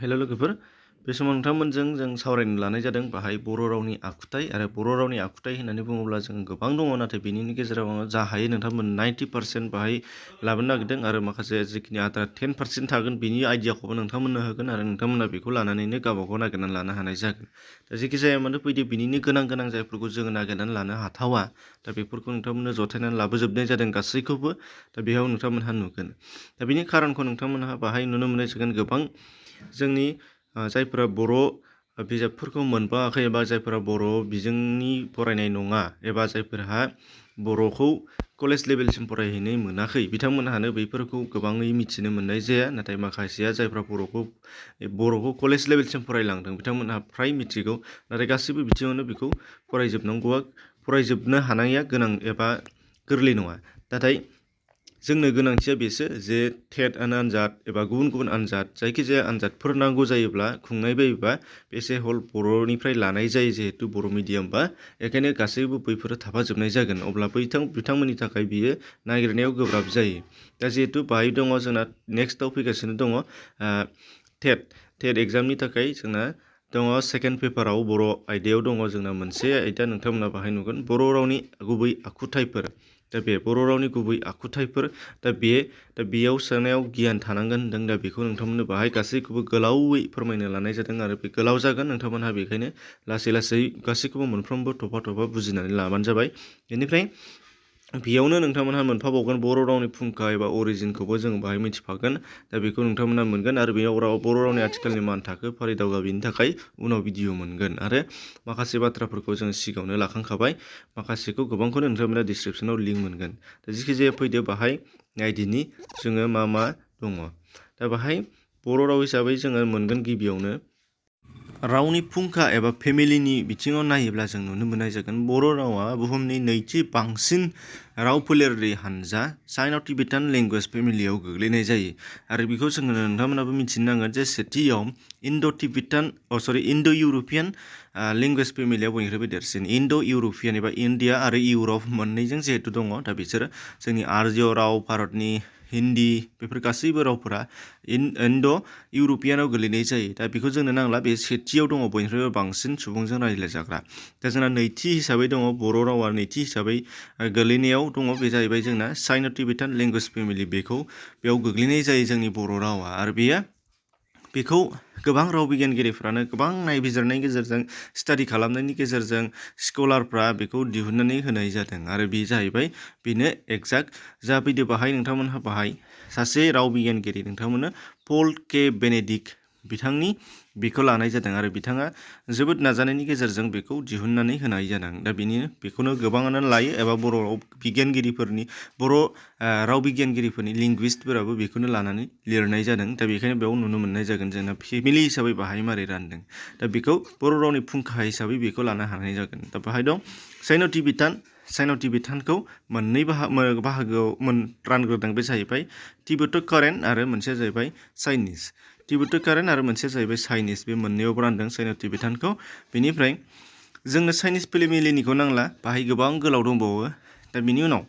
हेल' लोगोफोर, बे समाव नोंथांमोनजों जों सावरायनो लानाय जादों बाहाय बर' रावनि आखुथाय आरो बर' रावनि आखुथाय होननानै बुङोब्ला जों गोबां दङ, नाथाय बेनि गेजेराव आङो जा हायो नोंथांमोन 90% बाहाय लाबोनो नागिरदों आरो माखासे जिखिनि आद्रा 10% थागोन बिनि आइडियाखौबो नोंथांमोननो होगोन आरो नोंथांमोना बेखौ लानानैनो गावबागाव नागिरनानै लानो हानाय जागोन। दा जेखि जाया मानो फैदो बिनिनो गोनां जायफोरखौ जोङो नागिरनानै लानो हाथावा, दा बेफोरखौ नोंथांमोननो जथायनानै लाबोजोबनाय जादों गासैखौबो। दा बेयाव नोंथांमोनहा नुगोन। दा बिनि खारनखौ नोंथांमोनहा बाहाय नुनो मोननाय जागोन। गोबां जोंनि जायफोरा बर' बिजाबफोरखौ मोनबाङाखै एबा जायफोरा बर' बिजोंनि फरायनाय नङा एबा जायफोरहा बर'खौ कलेज लेभेलसिम फरायहैनो मोनाखै, बिथांमोनहानो बैफोरखौ गोबाङै मिथिनो मोननाय जाया। नाथाय माखासेया जायफ्रा बर'खौ कलेज लेभेलसिम फरायलांदों बिथांमोनहा फ्राय मिथिगौ। नाथाय गासैबो बिथिङावनो बेखौ फरायजोबनो हानाया गोनां एबा गोरलै नङा। नाथाय जोंनो गोनांथिया बेसो जे टेट आनजाद एबा गुबुन आनजाद, जायखिजाया आनजादफोर नांगौ जायोब्ला खुंनाय बायोबा बेसे हल बर'निफ्राय लानाय जायो, जिहेथु बर' मिडियामबा बेखायनो गासैबो बैफोरो थाफाजोबनाय जागोन। अब्ला बिथांमोननि थाखाय बियो नागिरनायाव गोब्राब जायो। दा जिहेतु बाहाय दङ जोंना नेक्स्टआव फैगासिनो दङ टेट एग्जामनि थाखाय जोंना दङ सेकेन्ड पेपाराव बर' आयदायाव दङ जोंना मोनसे आयदा नोंथांमोना बाहाय नुगोन बर' रावनि गुबै आखुथायफोर। दा बे बर' रावनि गुबै आखुथायफोर, दा बेयाव सोनायाव गियान थानांगोन होनदों। दा बेखौ नोंथांमोननो बाहाय गासैखौबो गोलावै फोरमायनो लानाय जादों आरो बे गोलाव जागोन। नोंथांमोनहा बेखायनो लासै गासैखौबो मोनफ्रोमबो थफा बुजिनानै लाबानो जाबाय। बेनिफ्राय बेयावनो नोंथांमोनहा मोनफाबावगोन बर' रावनि फुंखा एबा अरिजिनखौबो जों बाहाय मिथिफागोन। दा बेखौ नोंथांमोनहा मोनगोन आरो बेयाव बर' रावनि आथिखालनि मान थाखो फारि दावगा बेनि थाखाय उनाव भिडिअ मोनगोन। आरो माखासे बाथ्राफोरखौ जों सिगाङावनो लाखांखाबाय, माखासेखौ गोबांखौनो नोंथांमोना डिसक्रिपसनाव लिंक मोनगोन। दा जिखिजाया फैदो बाहाय नायदिनि जोङो मा दङ। दा बाहाय बर' राव हिसाबै जोङो मोनगोन गिबियावनो रावनि फुंखा एबा फेमिलिनि बिथिङाव नायोब्ला जों नुनो मोननाय जागोन बर' रावा बुहुमनि नैथि बांसिन राव फोलेरारि हानजा चाइना टिबेटान लेंगुवेज फेमिलियाव गोग्लैनाय जायो। आरो बेखौ जोङो नोंथांमोनाबो मिथिनो नांगोन जे सेथियाव इन्ड' इउर'पियान लेंगुवेज फेमिलियाव बयनिख्रुइबो देरसिन इन्ड' इउर'पियान एबा इन्डिया आरो इउरप मोननैजों जिहेतु दङ। दा बिसोरो जोंनि आर्य राव, भारतनि हिन्दी, बेफोर गासैबो रावफोरा इन्ड' इउर'पियानाव गोलैनाय जायो। दा बेखौ जोंनो नांला, बे सेथियाव दङ बयनिख्रुइबो बांसिन सुबुंजों रायज्लायजाग्रा। दा जोंना नैथि हिसाबै दङ बर' रावा नैथि हिसाबै गोलैनायाव दङ, बे जाहैबाय जोंना चाइना टिबेटान लेंगुवेज फेमिलि। बेयाव गोग्लैनाय जायो जोंनि बर' रावा। आरो बेखौ गोबां राव बिगियानगिरिफ्रानो गोबां नायबिजिरनायनि गेजेरजों, स्टाडि खालामनायनि गेजेरजों स्कलारफ्रा बेखौ दिहुननानै होनाय जादों। आरो बे जाहैबाय बेनो एक्जाक्ट जाफैदो बाहाय नोंथांमोनहा बाहाय सासे राव बिगियानगिरि नोंथांमोननो पल के बेनेडिक्ट बिथांनि बेखौ लानाय जादों आरो बिथाङा जोबोद नाजानायनि गेजेरजों बेखौ दिहुननानै होनाय जादों। दा बेखौनो गोबाङानो लायो एबा बर' राव बिगियानगिरिफोरनि लिंगुइस्टफोराबो बेखौनो लानानै लिरनाय जादों। दा बेखायनो बेयाव नुनो मोननाय जागोन जोंना फेमिलि हिसाबै बाहाय मारै रानदों। दा बेखौ बर' रावनि फुंखा हिसाबै बेखौ लानो हानाय जागोन। दा बाहाय दं चाइना टिबेटानखौ मोननै बाहागोआव रानग्रोदों। बे जाहैबाय तिब्बेट कारेन्ट आरो मोनसेया जाहैबाय चाइनिस। तिब्बेट कारेन्ट आरो मोनसेया जाहैबाय चाइनिस, बे मोननैयावबो रानदों चाइना टिबेटानखौ। बेनिफ्राय जोंनो चाइनिस फेमिलिनिखौ नांला, बाहाय गोबां गोलाव दंबावो। दा बिनि उनाव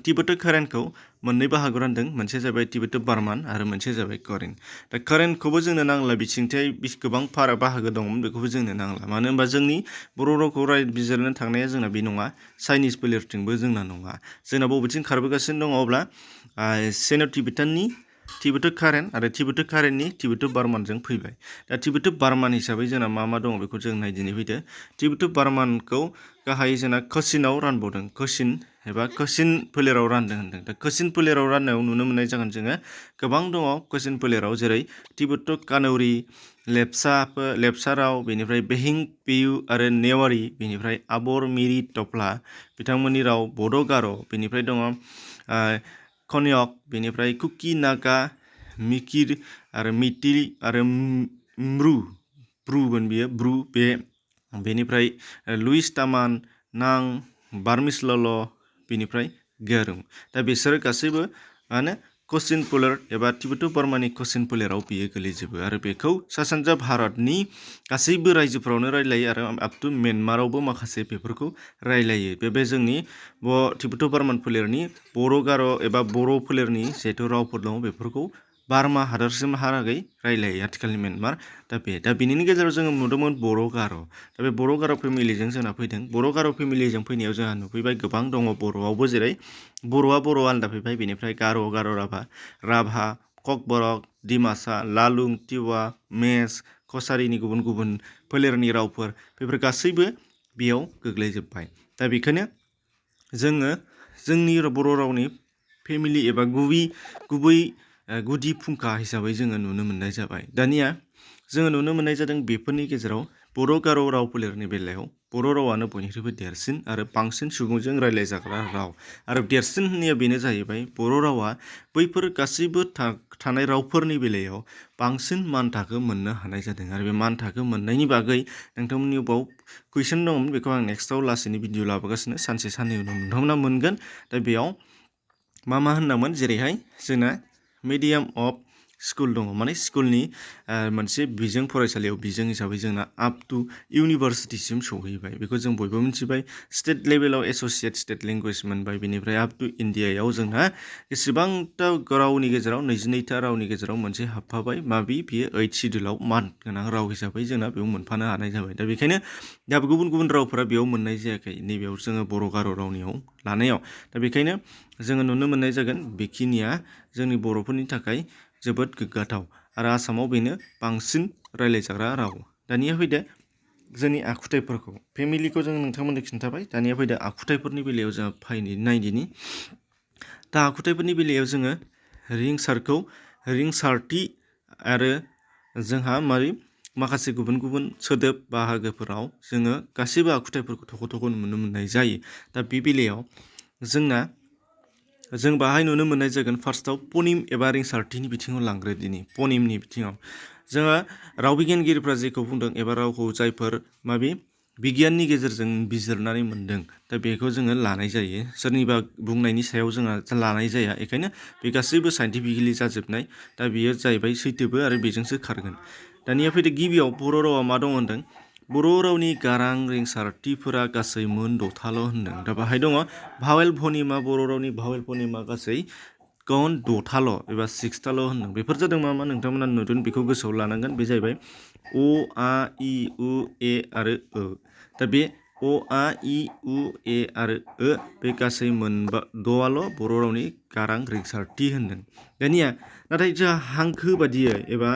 तिब्बेट कारेन्टखौ मोननै बाहागोआव रानदों, मोनसेया जाबाय तिब्बेट बार्मान आरो मोनसेया जाबाय कारेन्ट। दा कारेन्टखौबो जोंनो नांला, बिथिंथाय गोबां बाहागो दंमोन, बेखौबो जोंनो नांला। मानो होनबा जोंनि बर' रावखौ बिजिरनो थांनाया जोंना बे नङा, चाइनिस फोलेरथिंबो जोंना नङा। जोंना बबेथिं खारबोगासिनो दङ अब्ला चाइना टिबेटाननि तिब्बेट कारेन्ट आरो तिब्बेट कारेन्टनि तिब्बेट बार्मानजों फैबाय। दा तिब्बेट बार्मान हिसाबै जोंना मा दङ बेखौ जों नायदिनै फैदो। तिब्बेट बार्मानखौ गाहायै जोंना कचिनाव रानबावदों, कचिन फोलेराव रानदों होनदों। दा कचिन फोलेराव राननायाव नुनो मोननाय जागोन जोङो गोबां दङ कचिन फोलेराव, जेरै तिब्बेट कानुरि, लेप्चा राव, बेनिफ्राय बेहिं पेयु आरो नेवारि, बेनिफ्राय आबर मिरि टफ्ला बिथांमोननि राव, बड' गार', बेनिफ्राय दङ खन्यक, बेनिफ्राय कुकि नागा, मिकिर आरो मितिल आरो ब्रु बेनिफ्राय लुइस तामान, नां, बार्मिस्लल, बेनिफ्राय गेरुं। दा बिसोरो गासैबो कचिन फोलेर एबा तिब्बेट बार्मानि कचिन फोलेराव बियो गोलैजोबो। आरो बेखौ सा सानजा भारतनि गासैबो रायजोफोरावनो रायलायो आरो आप टु म्यानमारावबो माखासे बेफोरखौ रायलायो। बे जोंनि तिब्बेट बार्मान फोलेरनि बर' गार' एबा बर' फोलेरनि जिहेथु रावफोर दङ बेफोरखौ बार्मा हादरसिमहालागै रायलायो आथिखालनि म्यानमार दा बेनिनि गेजेराव जोङो नुदोंमोन बर' गार' दा बे बर' गार' फेमिलिजों जोंना फैदों बर' गार' फेमिलिजों फैनायाव जोंहा नुफैबाय गोबां दङ बर'आवबो जेरै बर' आलादा फैबाय बेनिफ्राय गार' राभा ककबरक डिमासा लालुं तिवा मेस कसारिनि गुबुन गुबुन फोलेरनि रावफोर बेफोर गासैबो बेयाव गोग्लैजोब्बाय दा बेखायनो जोङो जोंनि बर' रावनि फेमिलि एबा गुबै गुदि फुंखा हिसाबै जोङो नुनो मोननाय जाबाय दानिया जोङो नुनो मोननाय जादों बेफोरनि गेजेराव बर' गार' राव फोलेरनि बेलायाव बर' रावानो बयनिख्रुइबो देरसिन आरो बांसिन सुबुंजों रायज्लायजाग्रा राव आरो देरसिन होननाया बेनो जाहैबाय बर' रावा बैफोर गासैबो थानाय रावफोरनि बेलायाव बांसिन मान थाखो मोननो हानाय जादों आरो बे मान थाखो मोननायनि बागै नोंथांमोननि बाव कुइसन दंमोन बेखौ आं नेक्स्टआव लासैनो भिडिअ लाबोगासिनो सानसे साननै उनाव नोंथांमोना मोनगोन दा बेयाव मा होननांगोन जेरैहाय जोंना मिडियाम अफ स्कुल दङ माने स्कुलनि मोनसे बिजों फरायसालियाव बिजों हिसाबै जोंना आप टु इउनिभारसिटिसिम सौहैबाय बेखौ जों बयबो मिथिबाय स्टेट लेभेलाव एस'सियेट स्टेट लेंगुवेज मोनबाय बेनिफ्राय आप टु इन्डियायाव जोंहा एसेबांथा रावनि गेजेराव 22था रावनि गेजेराव मोनसे हाबफाबाय बियो 8 सिडुलाव मान गोनां राव हिसाबै जोंना बेयाव मोनफानो हानाय जाबाय दा बेखायनो दा गुबुन गुबुन रावफोरा बेयाव मोननाय जायाखै नैबेयाव जोङो बर' गार' रावनियाव लानायाव दा बेखायनो जोङो नुनो मोननाय जागोन बेखिनिया जोंनि बर'फोरनि थाखाय जोबोद गोग्गाथाव आरो आसामाव बेनो बांसिन रायज्लायजाग्रा राव दानिया फैदो जोंनि आखुथाइफोरखौ फेमिलिखौ जों नोंथांमोननो खिन्थाबाय दानिया फैदो आखुथाइफोरनि बेलायाव जों नायदिनि दा आखुथाइफोरनि बेलायाव जोङो रिंसारथि आरो जोंहा माखासे गुबुन गुबुन सोदोब बाहागोफोराव जोङो गासैबो आखुथाइफोरखौ थख' नुनो मोननाय जायो दा बे बेलायाव जों बाहाय नुनो मोननाय जागोन फार्स्टआव पनिम एबा रिंसारथिनि बिथिङाव लांग्रोदिनि पनिमनि बिथिङाव जोङो राव बिगियानगिरिफ्रा जेखौ बुंदों एबा रावखौ जायफोर बिगियाननि गेजेरजों बिजिरनानै मोनदों दा बेखौ जोङो लानाय जायो सोरनिबा बुंनायनि सायाव जोंहा लानाय जाया बेखायनो बे गासैबो साइन्टिफिकेलि जाजोबनाय दा बेयो जाहैबाय सैथोबो आरो बेजोंसो खारगोन दानिया फैदो गिबियाव बर' रावा मा दङ होनदों बर' रावनि गारां रिंसारथिफोरा गासै मोन 6थाल' होनदों दा बाहाय दङ भावेल फनिमा बर' रावनि भावेल फनिमा गासै 6थाल' एबा 6थाल' होनदों बेफोर जादों मा नोंथांमोना नुदों बेखौ गोसोआव लानांगोन बे जाहैबाय अ आ इ उ ए आरो ओ दा बे अ आ इ उ ए आरो ओ बे गासै मोनबा 6आल' बर' रावनि गारां रिंसारथि होनदों दानिया नाथाय जोंहा हांखो बादियै एबा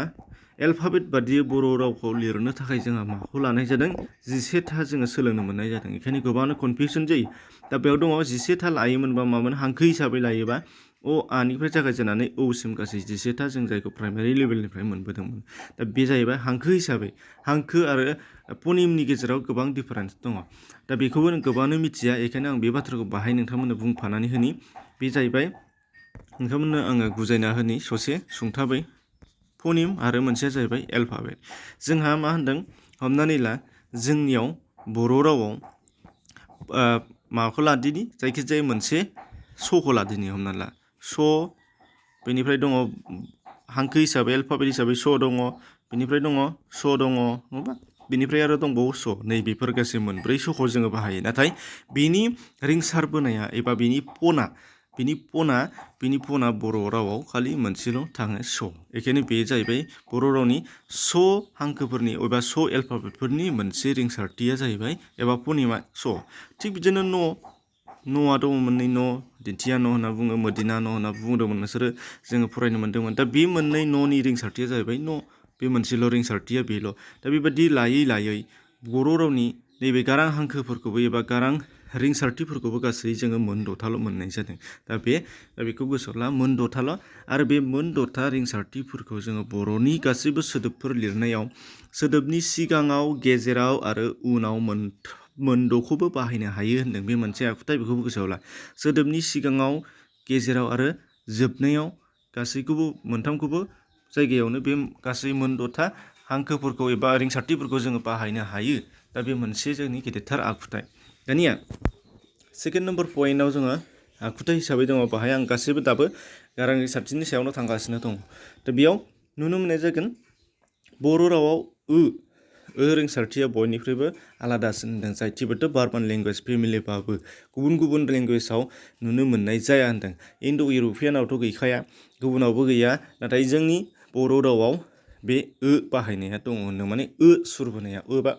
एलफाबेट बादियै बर' रावखौ लिरनो थाखाय जोंहा माखौ लानाय जादों 11था जोङो सोलोंनो मोननाय जादों बेखायनो गोबाङानो कनफिउसन जायो दा बेयाव दङ 11था लायोमोनबा मामोन हांखो हिसाबै लायोबा अ आनिफ्राय जागायजेननानै औसिम गासै 11था जों जायखौ प्राइमारि लेभेलनिफ्राय मोनबोदोंमोन दा बे जाहैबाय हांखो हिसाबै हांखो आरो पनिमनि गेजेराव गोबां डिफारेन्स दङ दा बेखौबो गोबाङानो मिथिया बेखायनो आं बे बाथ्राखौ बाहाय नोंथांमोननो बुंफानानै होनि बे जाहैबाय नोंथांमोननो आङो बुजायना होनि ससे सुंथाबै फनिम आरो मोनसेया जाहैबाय एलफाबेट जोंहा मा होनदों हमनानै ला जोंनियाव बर' रावाव माबाखौ लादिनि जायखिजाया मोनसे स'खौ लादिनि हमना ला स' बेनिफ्राय दङ हांखो हिसाबै एलफाबेट हिसाबै स' दङ बेनिफ्राय दङ स' दङ नङा बेनिफ्राय आरो दंबावो स' नै बेफोर गासै मोनब्रै स'खौ जोङो बाहायो नाथाय बिनि रिंसारबोनाया एबा बिनि पना बर' रावाव खालि मोनसेल' थाङो स' बेखायनो बे जाहैबाय बर' रावनि स' हांखोफोरनि एबा स' एलफाबेटफोरनि मोनसे रिंसारथिया जाहैबाय एबा पनिमा स' थिग बिदिनो न'आ दङ मोननै न' दिन्थिया न' होनना बुङो मोदिना न' होनना बुंदोंमोन नोंसोरो जोङो फरायनो मोन्दोंमोन दा बे मोननै न'नि रिंसारथिया जाहैबाय न' बे मोनसेल' रिंसारथिया बेल' दा बेबायदि लायै बर' रावनि नैबे गारां हांखोफोरखौबो एबा गारां रिंसारथिफोरखौबो गासै जोङो मोन 6थाल' मोननाय जादों दा बेखौ गोसोआव ला मोन 6थाल' आरो बे मोन 6था रिंसारथिफोरखौ जोङो बर'नि गासैबो सोदोबफोर लिरनायाव सोदोबनि सिगाङाव गेजेराव आरो उनाव मोन 6खौबो बाहायनो हायो होनदों बे मोनसे आखुथाय बेखौबो गोसोआव ला सोदोबनि सिगाङाव गेजेराव आरो जोबनायाव गासैखौबो मोनथामखौबो जायगायावनो बे गासै मोन 6था हांखोफोरखौ एबा रिंसारथिफोरखौ जोङो बाहायनो हायो दा बे मोनसे जोंनि गेदेरथार आखुथाय दानिया सेकेन्ड नम्बर पइन्टआव जोङो आखुथाय हिसाबै दङ बाहाय आं गासैबो दाबो गारां रिंसारथिनि सायावनो थांगासिनो दङ दा बेयाव नुनो मोननाय जागोन बर' रावाव रिंसारथिया बयनिख्रुइबो आलादासिन होनदों जाय तिब्बेट बार्मान लेंगुवेज फेमिलिबाबो गुबुन गुबुन लेंगुवेजाव नुनो मोननाय जाया होनदों। इन्ड' इउर'पियानावथ' गैखाया, गुबुनावबो गैया, नाथाय जोंनि बर' रावाव बे बाहायनाया दङ होनदों, माने सुर बोनाया बा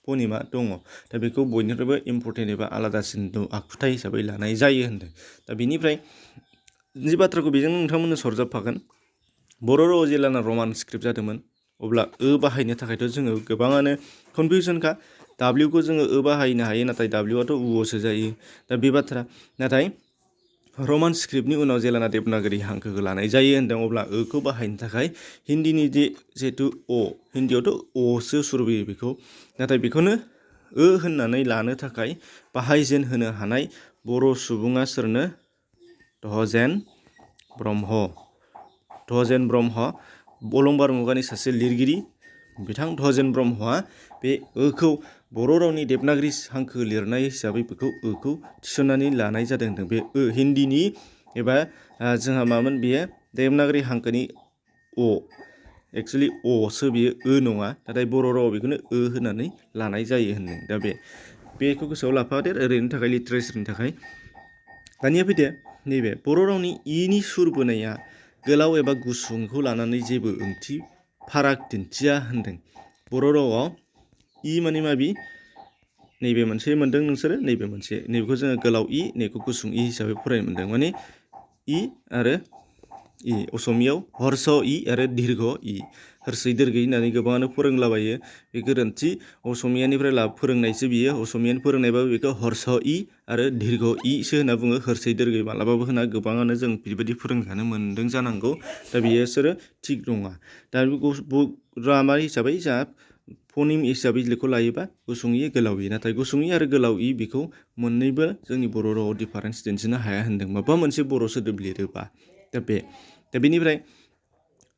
फनिमा दङ। दा बेखौ बयनिख्रुइबो इम्परटेन्ट एबा आलादासिन आखुथाय हिसाबै लानाय जायो होनदों। दा बेनिफ्राय जि बाथ्राखौ बेजों नोंथांमोननो सरजाबफागोन, बर' रावाव जेब्लाना रमान स्क्रिप्ट जादोंमोन अब्ला बाहायनो थाखायथ' जोङो गोबाङानो कनफिउजनखा। डाब्लिउखौ जोङो बाहायनो हायो, नाथाय डाब्लिउआथ' उवसो जायो। दा बे बाथ्रा, नाथाय रमान स्क्रिप्टनि उनाव जेलाना देबनागरि हांखोखौ लानाय जायो होनदों अब्ला खौ बाहायनो थाखाय हिन्दीनि जिहेतु हिन्दीयावथ' सो सुरबोयो बेखौ, नाथाय बेखौनो होननानै लानो थाखाय बाहायजेन हानाय बर' सुबुङा सोरनो? धजेन ब्रह्म। धजेन ब्रह्म अलंबार मुगानि सासे लिरगिरि, बिथां धजेन ब्रह्मआ बे खौ बर' रावनि देबनागरि हांखो लिरनाय हिसाबै बेखौ खौ थिसननानै लानाय जादों होनदों। बे हिन्दीनि एबा जोंहा मामोन बेयो देबनागरि हांखोनि एक्सुवेलि सो बेयो नङा, नाथाय बर' रावाव बेखौनो होनानै लानाय जायो होनदों। दा बेखौ गोसोआव लाफादेर, ओरैनो थाखाय लिटारेचारनि थाखाय। दानिया फैदो नैबे बर' रावनि नि सुर बोनाया गोलाव एबा गुसुंखौ लानानै जेबो ओंथि फाराग दिन्थिया होनदों। बर' रावाव माने माबि? नैबे मोनसे मोनदों नोंसोरो, नैबे मोनसे, नैबेखौ जोङो गोलाव नैबेखौ गुसुं हिसाबै फरायनो मोनदों। माने आरो असमियाव हर्ष आरो दीर्घ हर्षै दीर्घै होननानै गोबाङानो फोरोंलाबायो, बे गोरोन्थि। असमियानिफ्राय फोरोंनायसो बियो, असमियानि फोरोंनायबाबो बेखौ हर्ष आरो दीर्घ सो होनना बुङो, हर्षै दीर्घै मालाबाबो होना। गोबाङानो जों बेबायदि फोरोंजानो मोन्दों जानांगौ। दा बिसोरो थिग नङा। दा ग्रामार हिसाबै जा फनिम हिसाबै बेखौ लायोबा गुसुं गोलाव नाथाय गुसुं आरो गोलाव बेखौ मोननैबो जोंनि बर' रावाव डिफारेन्स दिन्थिनो हाया होनदों माबा मोनसे बर' सोदोब लिरोबा। दा बेनिफ्राय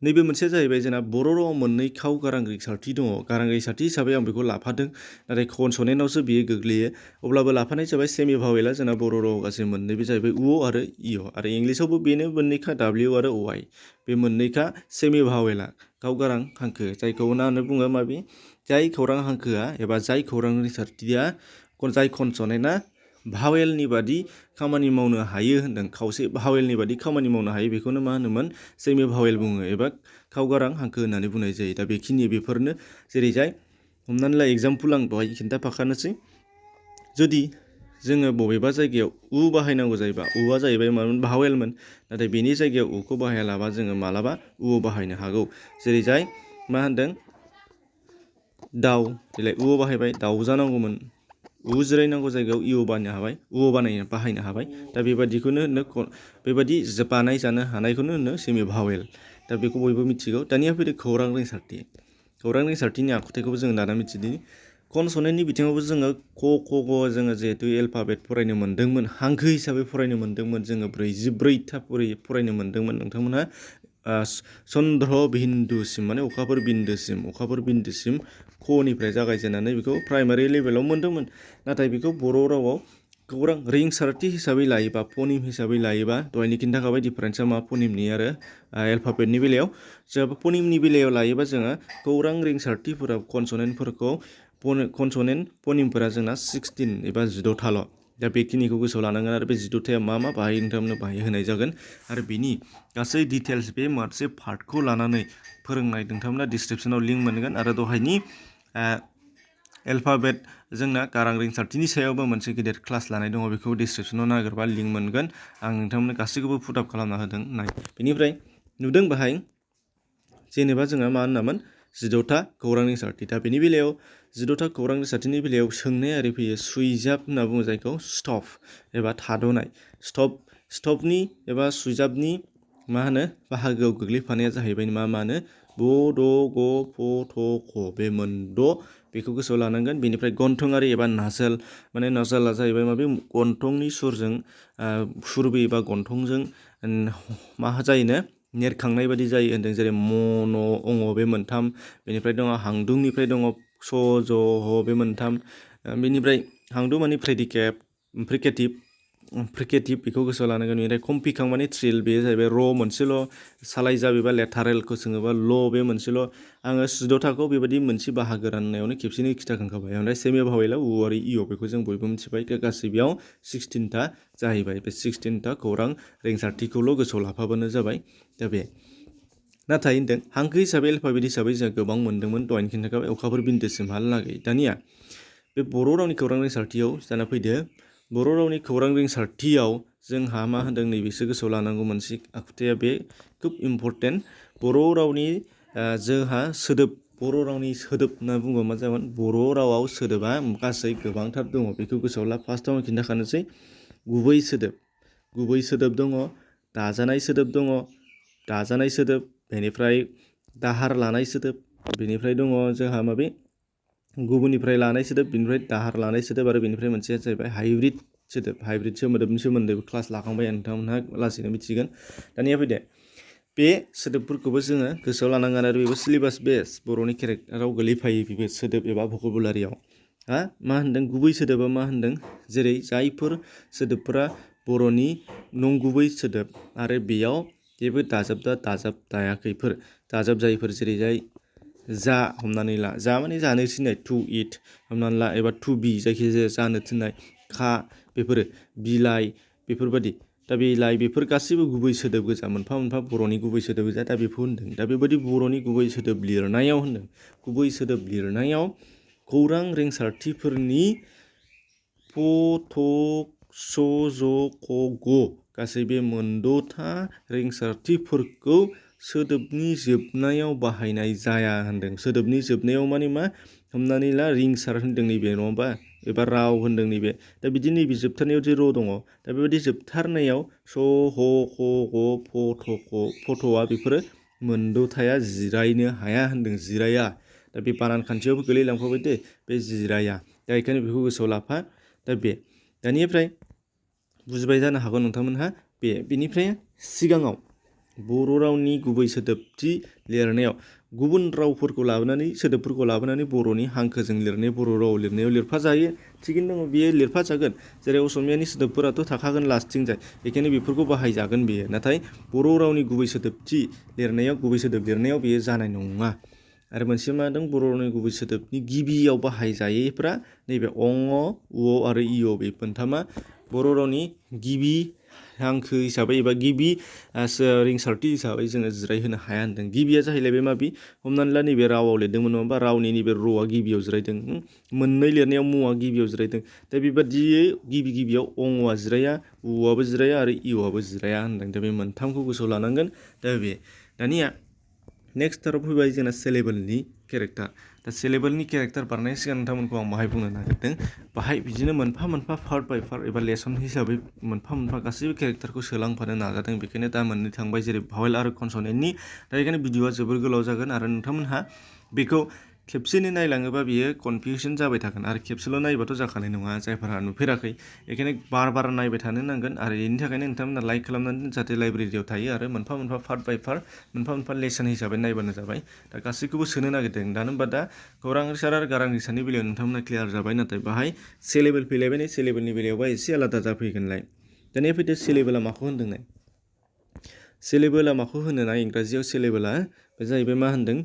नैबे मोनसेया जाहैबाय जोंना बर' रावाव मोननै खाव गारां रिंसारथि दङ। गारां रिंसारथि हिसाबै आं बेखौ लाफादों, नाथाय कनसनेन्टआवसो बेयो गोग्लैयो। अब्लाबो लाफानाय जाबाय सेमि भावेला जोंना बर' रावाव गासै मोननैबो जाहैबाय आरो आरो इंलिसावबो बेनो मोननैखा डाब्लिउ आरो बे मोननैखा सेमि भावेला गाव गारां हांखो, जायखौ होननानै बुङो माबे? जाय खौरां हांखोआ एबा जाय खौरां रिंसारथिया जाय कनसनेन्टआ भावेलनि बादि खामानि मावनो हायो होनदों, खावसे भावेलनि बादि खामानि मावनो हायो, बेखौनो मा होनोमोन? सेमि भावेल बुङो एबा खावगारां हांखो होननानै बुंनाय जायो। दा बेफोरनो जेरैजाय हमनानै ला एग्जाम्पल आं दहाय खिन्थाफाखानोसै, जुदि जोङो बबेबा जायगायाव बाहायनांगौ जायोबा जाहैबाय मामोन? भावेलमोन, नाथाय बेनि जायगायाव खौ बाहायालाबा जोङो मालाबा बाहायनो हागौ। जेरैजाय मा होनदों? दाउ, देलाय बाहायबाय, दाउ जानांगौमोन, जिरायनांगौ जायगायाव बाहायनो हाबाय। दा बेबादिखौनो बेबादि बानायजानो हानायखौनो होनो सेमि भावेल। दा बेखौ बयबो मिथिगौ। दानिया फैदो खौरां रिंसारथि। खौरां रिंसारथिनि आखुथायखौबो जोङो दाना मिथिदिनि। कनसनेन्टनि बिथिङावबो जोङो क, ख, ग जोङो जिहेतु एलफाबेट फरायनो मोन्दोंमोन, हांखो हिसाबै फरायनो मोन्दोंमोन, जोङो 44था फरायनो मोन्दोंमोन। नोंथांमोनहा चन्द्र बिन्दुसिम, माने अखाफोर बिन्दुसिम खनिफ्राय जागायजेननानै बेखौ प्राइमारि लेभेलाव मोन्दोंमोन। नाथाय बेखौ बर' रावाव खौरां रिंसारथि हिसाबै लायोबा, फनिम हिसाबै लायोबा, दहायनो खिन्थाखाबाय डिफारेन्सआ मा फनिमनि आरो एलफाबेटनि बेलायाव। जोंहा फनिमनि बेलायाव लायोबा जोङो खौरां रिंसारथिफोरा कनसनेन्टफोरखौ फनिमफोरा जोंना 16 एबा 16थाल'। दा बेखिनिखौ गोसोआव लानांगोन आरो बे 16थाया मा बाहाय नोंथांमोननो बाहाय होनाय जागोन। आरो बेनि गासै डिटेल्स बे मोनसे पार्टखौ लानानै फोरोंनाय नोंथांमोना डिसक्रिपसनाव लिंक मोनगोन। आरो दहायनि एलफाबेट जोंना गारां रिंसारथिनि सायावबो मोनसे गेदेर क्लास लानाय दङ, बेखौ डिसक्रिपसनाव नागिरबा लिंक मोनगोन। आं नोंथांमोननो गासैखौबो पुट आप खालामना होदों नाय। बेनिफ्राय नुदों बाहाय जेनेबा जोंहा मा होनामोन? 16था खौरां रिंसारथि। दा बेनि बेलायाव 16था खौरां रिंसारथिनि बेलायाव सोंनाय आरि फैयो। सुइजाब होनना बुङो जायखौ, स्टप एबा थाद'नाय। स्टपनि एबा सुइजाबनि बाहागोआव गोग्लैफानाया जाहैबाय मानो? ब, द, ग, फ, थ, ख बे मोनद', बेखौ गोसोआव लानांगोन। बेनिफ्राय गन्थंआरि एबा नाजाल, माने नाजाला जाहैबाय माबे? गन्थंनि सुरजों सुरबोयोबा गन्थंजों मा जायोनो? नेरखांनाय बादि जायो होनदों। जेरै मन, बे मोनथाम। बेनिफ्राय दङ हांदुंनिफ्राय दङ स, ज, ह बे मोनथाम। बेनिफ्राय हांदुं माने प्रेडिकेटिभ, फ्रिकेटिभ बेखौ गोसोआव लानांगोन। बेनिफ्राय कम्पिखां माने थ्रिल बेयो जाहैबाय र' मोनसेल', सालायजा बेबा लेटारेलखौ सोङोबा ल' बे मोनसेल'। आङो 16 थाखोआव बेबायदि मोनसे बाहागो राननायावनो खेबसेनो खिथाखांखाबाय। ओमफ्राय सेमि भावेला उ आरो इ बेखौ जों बयबो मिथिबाय। गासै बेयाव 16था जाहैबाय। बे 16था खौरां रिंसारथिखौल' गोसोआव लाफाबानो जाबाय। दा बे नाथाय होनदों हांखो हिसाबै एलफाबेट हिसाबै जों गोबां मोन्दोंमोन दहायनो खिन्थाखाबाय अखाफोर बिन्दोसिमहालागै। दानिया बे बर' रावनि खौरां रिंसारथियाव जाना फैदो बर' रावनि खौरां रिंसारथियाव जोंहा मा होनदों नैबेसो गोसोआव लानांगौ मोनसे आखुथाया बे खोब इम्परटेन्ट। बर' रावनि जोंहा सोदोब बर' रावनि सोदोब होनना बुङोबा मा जागोन बर' रावाव सोदोबा गासै गोबांथार दङ बेखौ गोसोआव ला। फार्स्टआव खिन्थाखानोसै गुबै सोदोब दङ, दाजानाय सोदोब दङ, दाजानाय सोदोब, बेनिफ्राय दाहार लानाय सोदोब, बेनिफ्राय दङ जोंहा माबे गुबुननिफ्राय लानाय सोदोब, बेनिफ्राय दाहार लानाय सोदोब आरो बेनिफ्राय मोनसेया जाहैबाय हाइब्रिद सोदोब। हाइब्रिद सोदोबनि सोमोन्दैबो क्लास लाखांबाय नोंथांमोनहा लासैनो मिथिगोन। दानिया फैदो बे सोदोबफोरखौबो जोङो गोसोआव लानांगोन आरो बेबो सिलेबास बेस बर'नि केरेक्टाराव गोलैफायो बेबो सोदोब एबा भकेबुलारियाव। मा होनदों गुबै सोदोबा मा होनदों जेरै जायफोर सोदोबफोरा बर'नि नंगुबै सोदोब आरो बेयाव जेबो दाजाबदायाखैफोर दाजाबजायैफोर जेरैजाय जा हमनानै ला जा माने जानो थिननाय टु इट हमनानै ला एबा टु बि जायखिजाया जानो थिननाय खा बेफोरो बिलाइ बेफोरबायदि। दा बिलाइ बेफोर गासैबो गुबै सोदोब गोजा मोनफा मोनफा बर'नि गुबै सोदोब गोजा। दा बेखौ होनदों दा बेबायदि बर'नि गुबै सोदोब लिरनायाव होनदों गुबै सोदोब लिरनायाव खौरां रिंसारथिफोरनि प थ स ज क ग गासै बे मोनद'था रिंसारथिफोरखौ सोदोबनि जोबनायाव बाहायनाय जाया होनदों। सोदोबनि जोबनायाव माने मा हमनानै ला रिंसार होनदों नैबे नङा होमबा एबा राव होनदों नैबे। दा बिदि नैबे जोबथारनायाव जे र' दङ दा बेबायदि जोबथारनायाव स ह ख ग फ थ ख फथ'आ बेफोरो मोनद'थाया जिरायनो हाया होनदों जिराया। दा बे बानान खान्थियावबो गोलैलांफाबाय दे बे जिराया। दा बेखायनो बेखौ गोसोआव लाफा। दा बे दानिफ्राय बुजिबाय जानो हागौ नोंथांमोनहा बेनिफ्राय सिगाङाव बर' रावनि गुबै सोदोबथि लिरनायाव गुबुन रावफोरखौ लाबोनानै सोदोबफोरखौ लाबोनानै बर'नि हांखोजों लिरनाय बर' राव लिरनायाव लिरफाजायो थिगैनो दङ बेयो लिरफाजागोन। जेरै असमियानि सोदोबफोराथ' थाखागोन लास्टथिंजाय बेखायनो बेफोरखौ बाहायजागोन बेयो। नाथाय बर' रावनि गुबै सोदोबथि लिरनायाव गुबै सोदोब लिरनायाव बेयो जानाय नङा। आरो मोनसे मा दं बर' रावनि गुबै सोदोबनि गिबियाव बाहायजायैफ्रा नैबे अ उ आरो इ बे मोनथामा बर' रावनि गिबि हांखो हिसाबै एबा गिबि रिंसारथि हिसाबै जोङो जिरायहोनो हाया होनदों। गिबिया जाहैलायबाय माबि हमनानै ला नैबे रावाव लिरदोंमोन नङा होमबा रावनि नैबे र'आ गिबियाव जिरायदों मोननै लिरनायाव मुआ गिबियाव जिरायदों। दा बेबादियै गिबियाव अङआ जिराया उआबो जिराया आरो इआबो जिराया होनदों। दा बे मोनथामखौ गोसोआव लानांगोन। दा बे दानिया नेक्स्टआव फैबाय जोंना सेलेबोलनि केरेक्टार। दा सेलेबोलनि केरेक्टार बारनायनि सिगां नोंथांमोनखौ आं बाहाय बुंनो नागिरदों बाहाय बिदिनो मोनफा मोनफा पार्ट बाय पार्ट एबा लेसन हिसाबै मोनफा मोनफा गासैबो केरेक्टारखौ सोलांफानो नाजादों। बेखायनो दा मोननै थांबाय जेरै भावेल आरो कनसनेन्टनि। दा बेखायनो भिडिअआ जोबोर गोलाव जागोन आरो नोंथांमोनहा बेखौ खेबसेनो नायलाङोबा बियो कनफिउसन जाबाय थागोन आरो खेबसेल' नायबाथ' जाखानाय नङा जायफोरहा नुफेराखै। बेखायनो बार बार नायबाय थानो नांगोन आरो बेनि थाखायनो नोंथांमोना लाइक खालामनानै जाहाथे लाइब्रेरियाव थायो आरो मोनफा मोनफा पार्ट बाय पार्ट मोनफा मोनफा लेसन हिसाबै नायबानो जाबाय। दा गासैखौबो सोनो नागिरदों दानो होनबा दा खौरां रिंसार आरो गारां रिंसारनि बेलायाव नोंथांमोना क्लियार जाबाय। नाथाय बाहाय सेलेबोल फैलायबाय सेलेबोलनि बेलायावबा एसे आलादा जाफैगोनलाय। दानिया फैदो सेलेबोला माखौ होनदोंलाय सेलेबोला माखौ होनोना इंराजियाव सेलेबोला बे जाहैबाय मा होनदों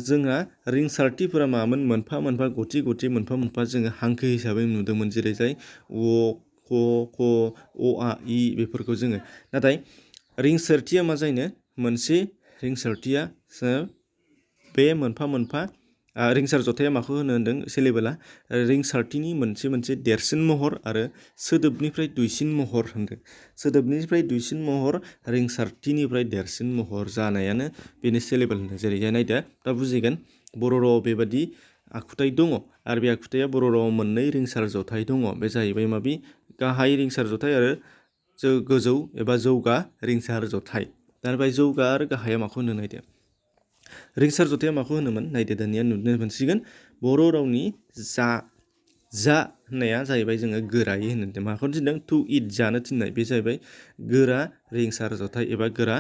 जोंहा रिंसारथिफोरा मामोन मोनफा मोनफा गथि मोनफा मोनफा जोङो हांखो हिसाबै नुदोंमोन जेरै जाय अ क ख अ आ इ बेफोरखौ जोङो। नाथाय रिंसारथिया मा जायनो मोनसे रिंसारथिया बे मोनफा मोनफा रिंसार जथाया माखौ होनदों सेलेबोला रिंसारथिनि मोनसे देरसिन महर आरो सोदोबनिफ्राय दुइसिन महर होनदों। सोदोबनिफ्राय दुइसिन महर रिंसारथिनिफ्राय देरसिन महर जानायानो बेनो सेलेबोल होनदों। जेरैहाय नायदो दा बुजिगोन बर' रावाव बेबादि आखुथाय दङ आरो बे आखुथाया बर' रावाव मोननै रिंसार जथाय दङ। बे जाहैबाय माबि गाहाय रिंसार जथाय आरो गोजौ एबा जौगा रिंसार जथाय। दा बे जौगा आरो गाहाया माखौ होनो नायदो रिंसार जथाया माखौ होनोमोन नायदो दानिया नुनो मोनसिगोन बर' रावनि जा होननाया जाहैबाय जोङो गोरायै होनो माखौ थिनदों टु इट जानो थिननाय बे जाहैबाय गोरा रिंसार जथाय एबा गोरा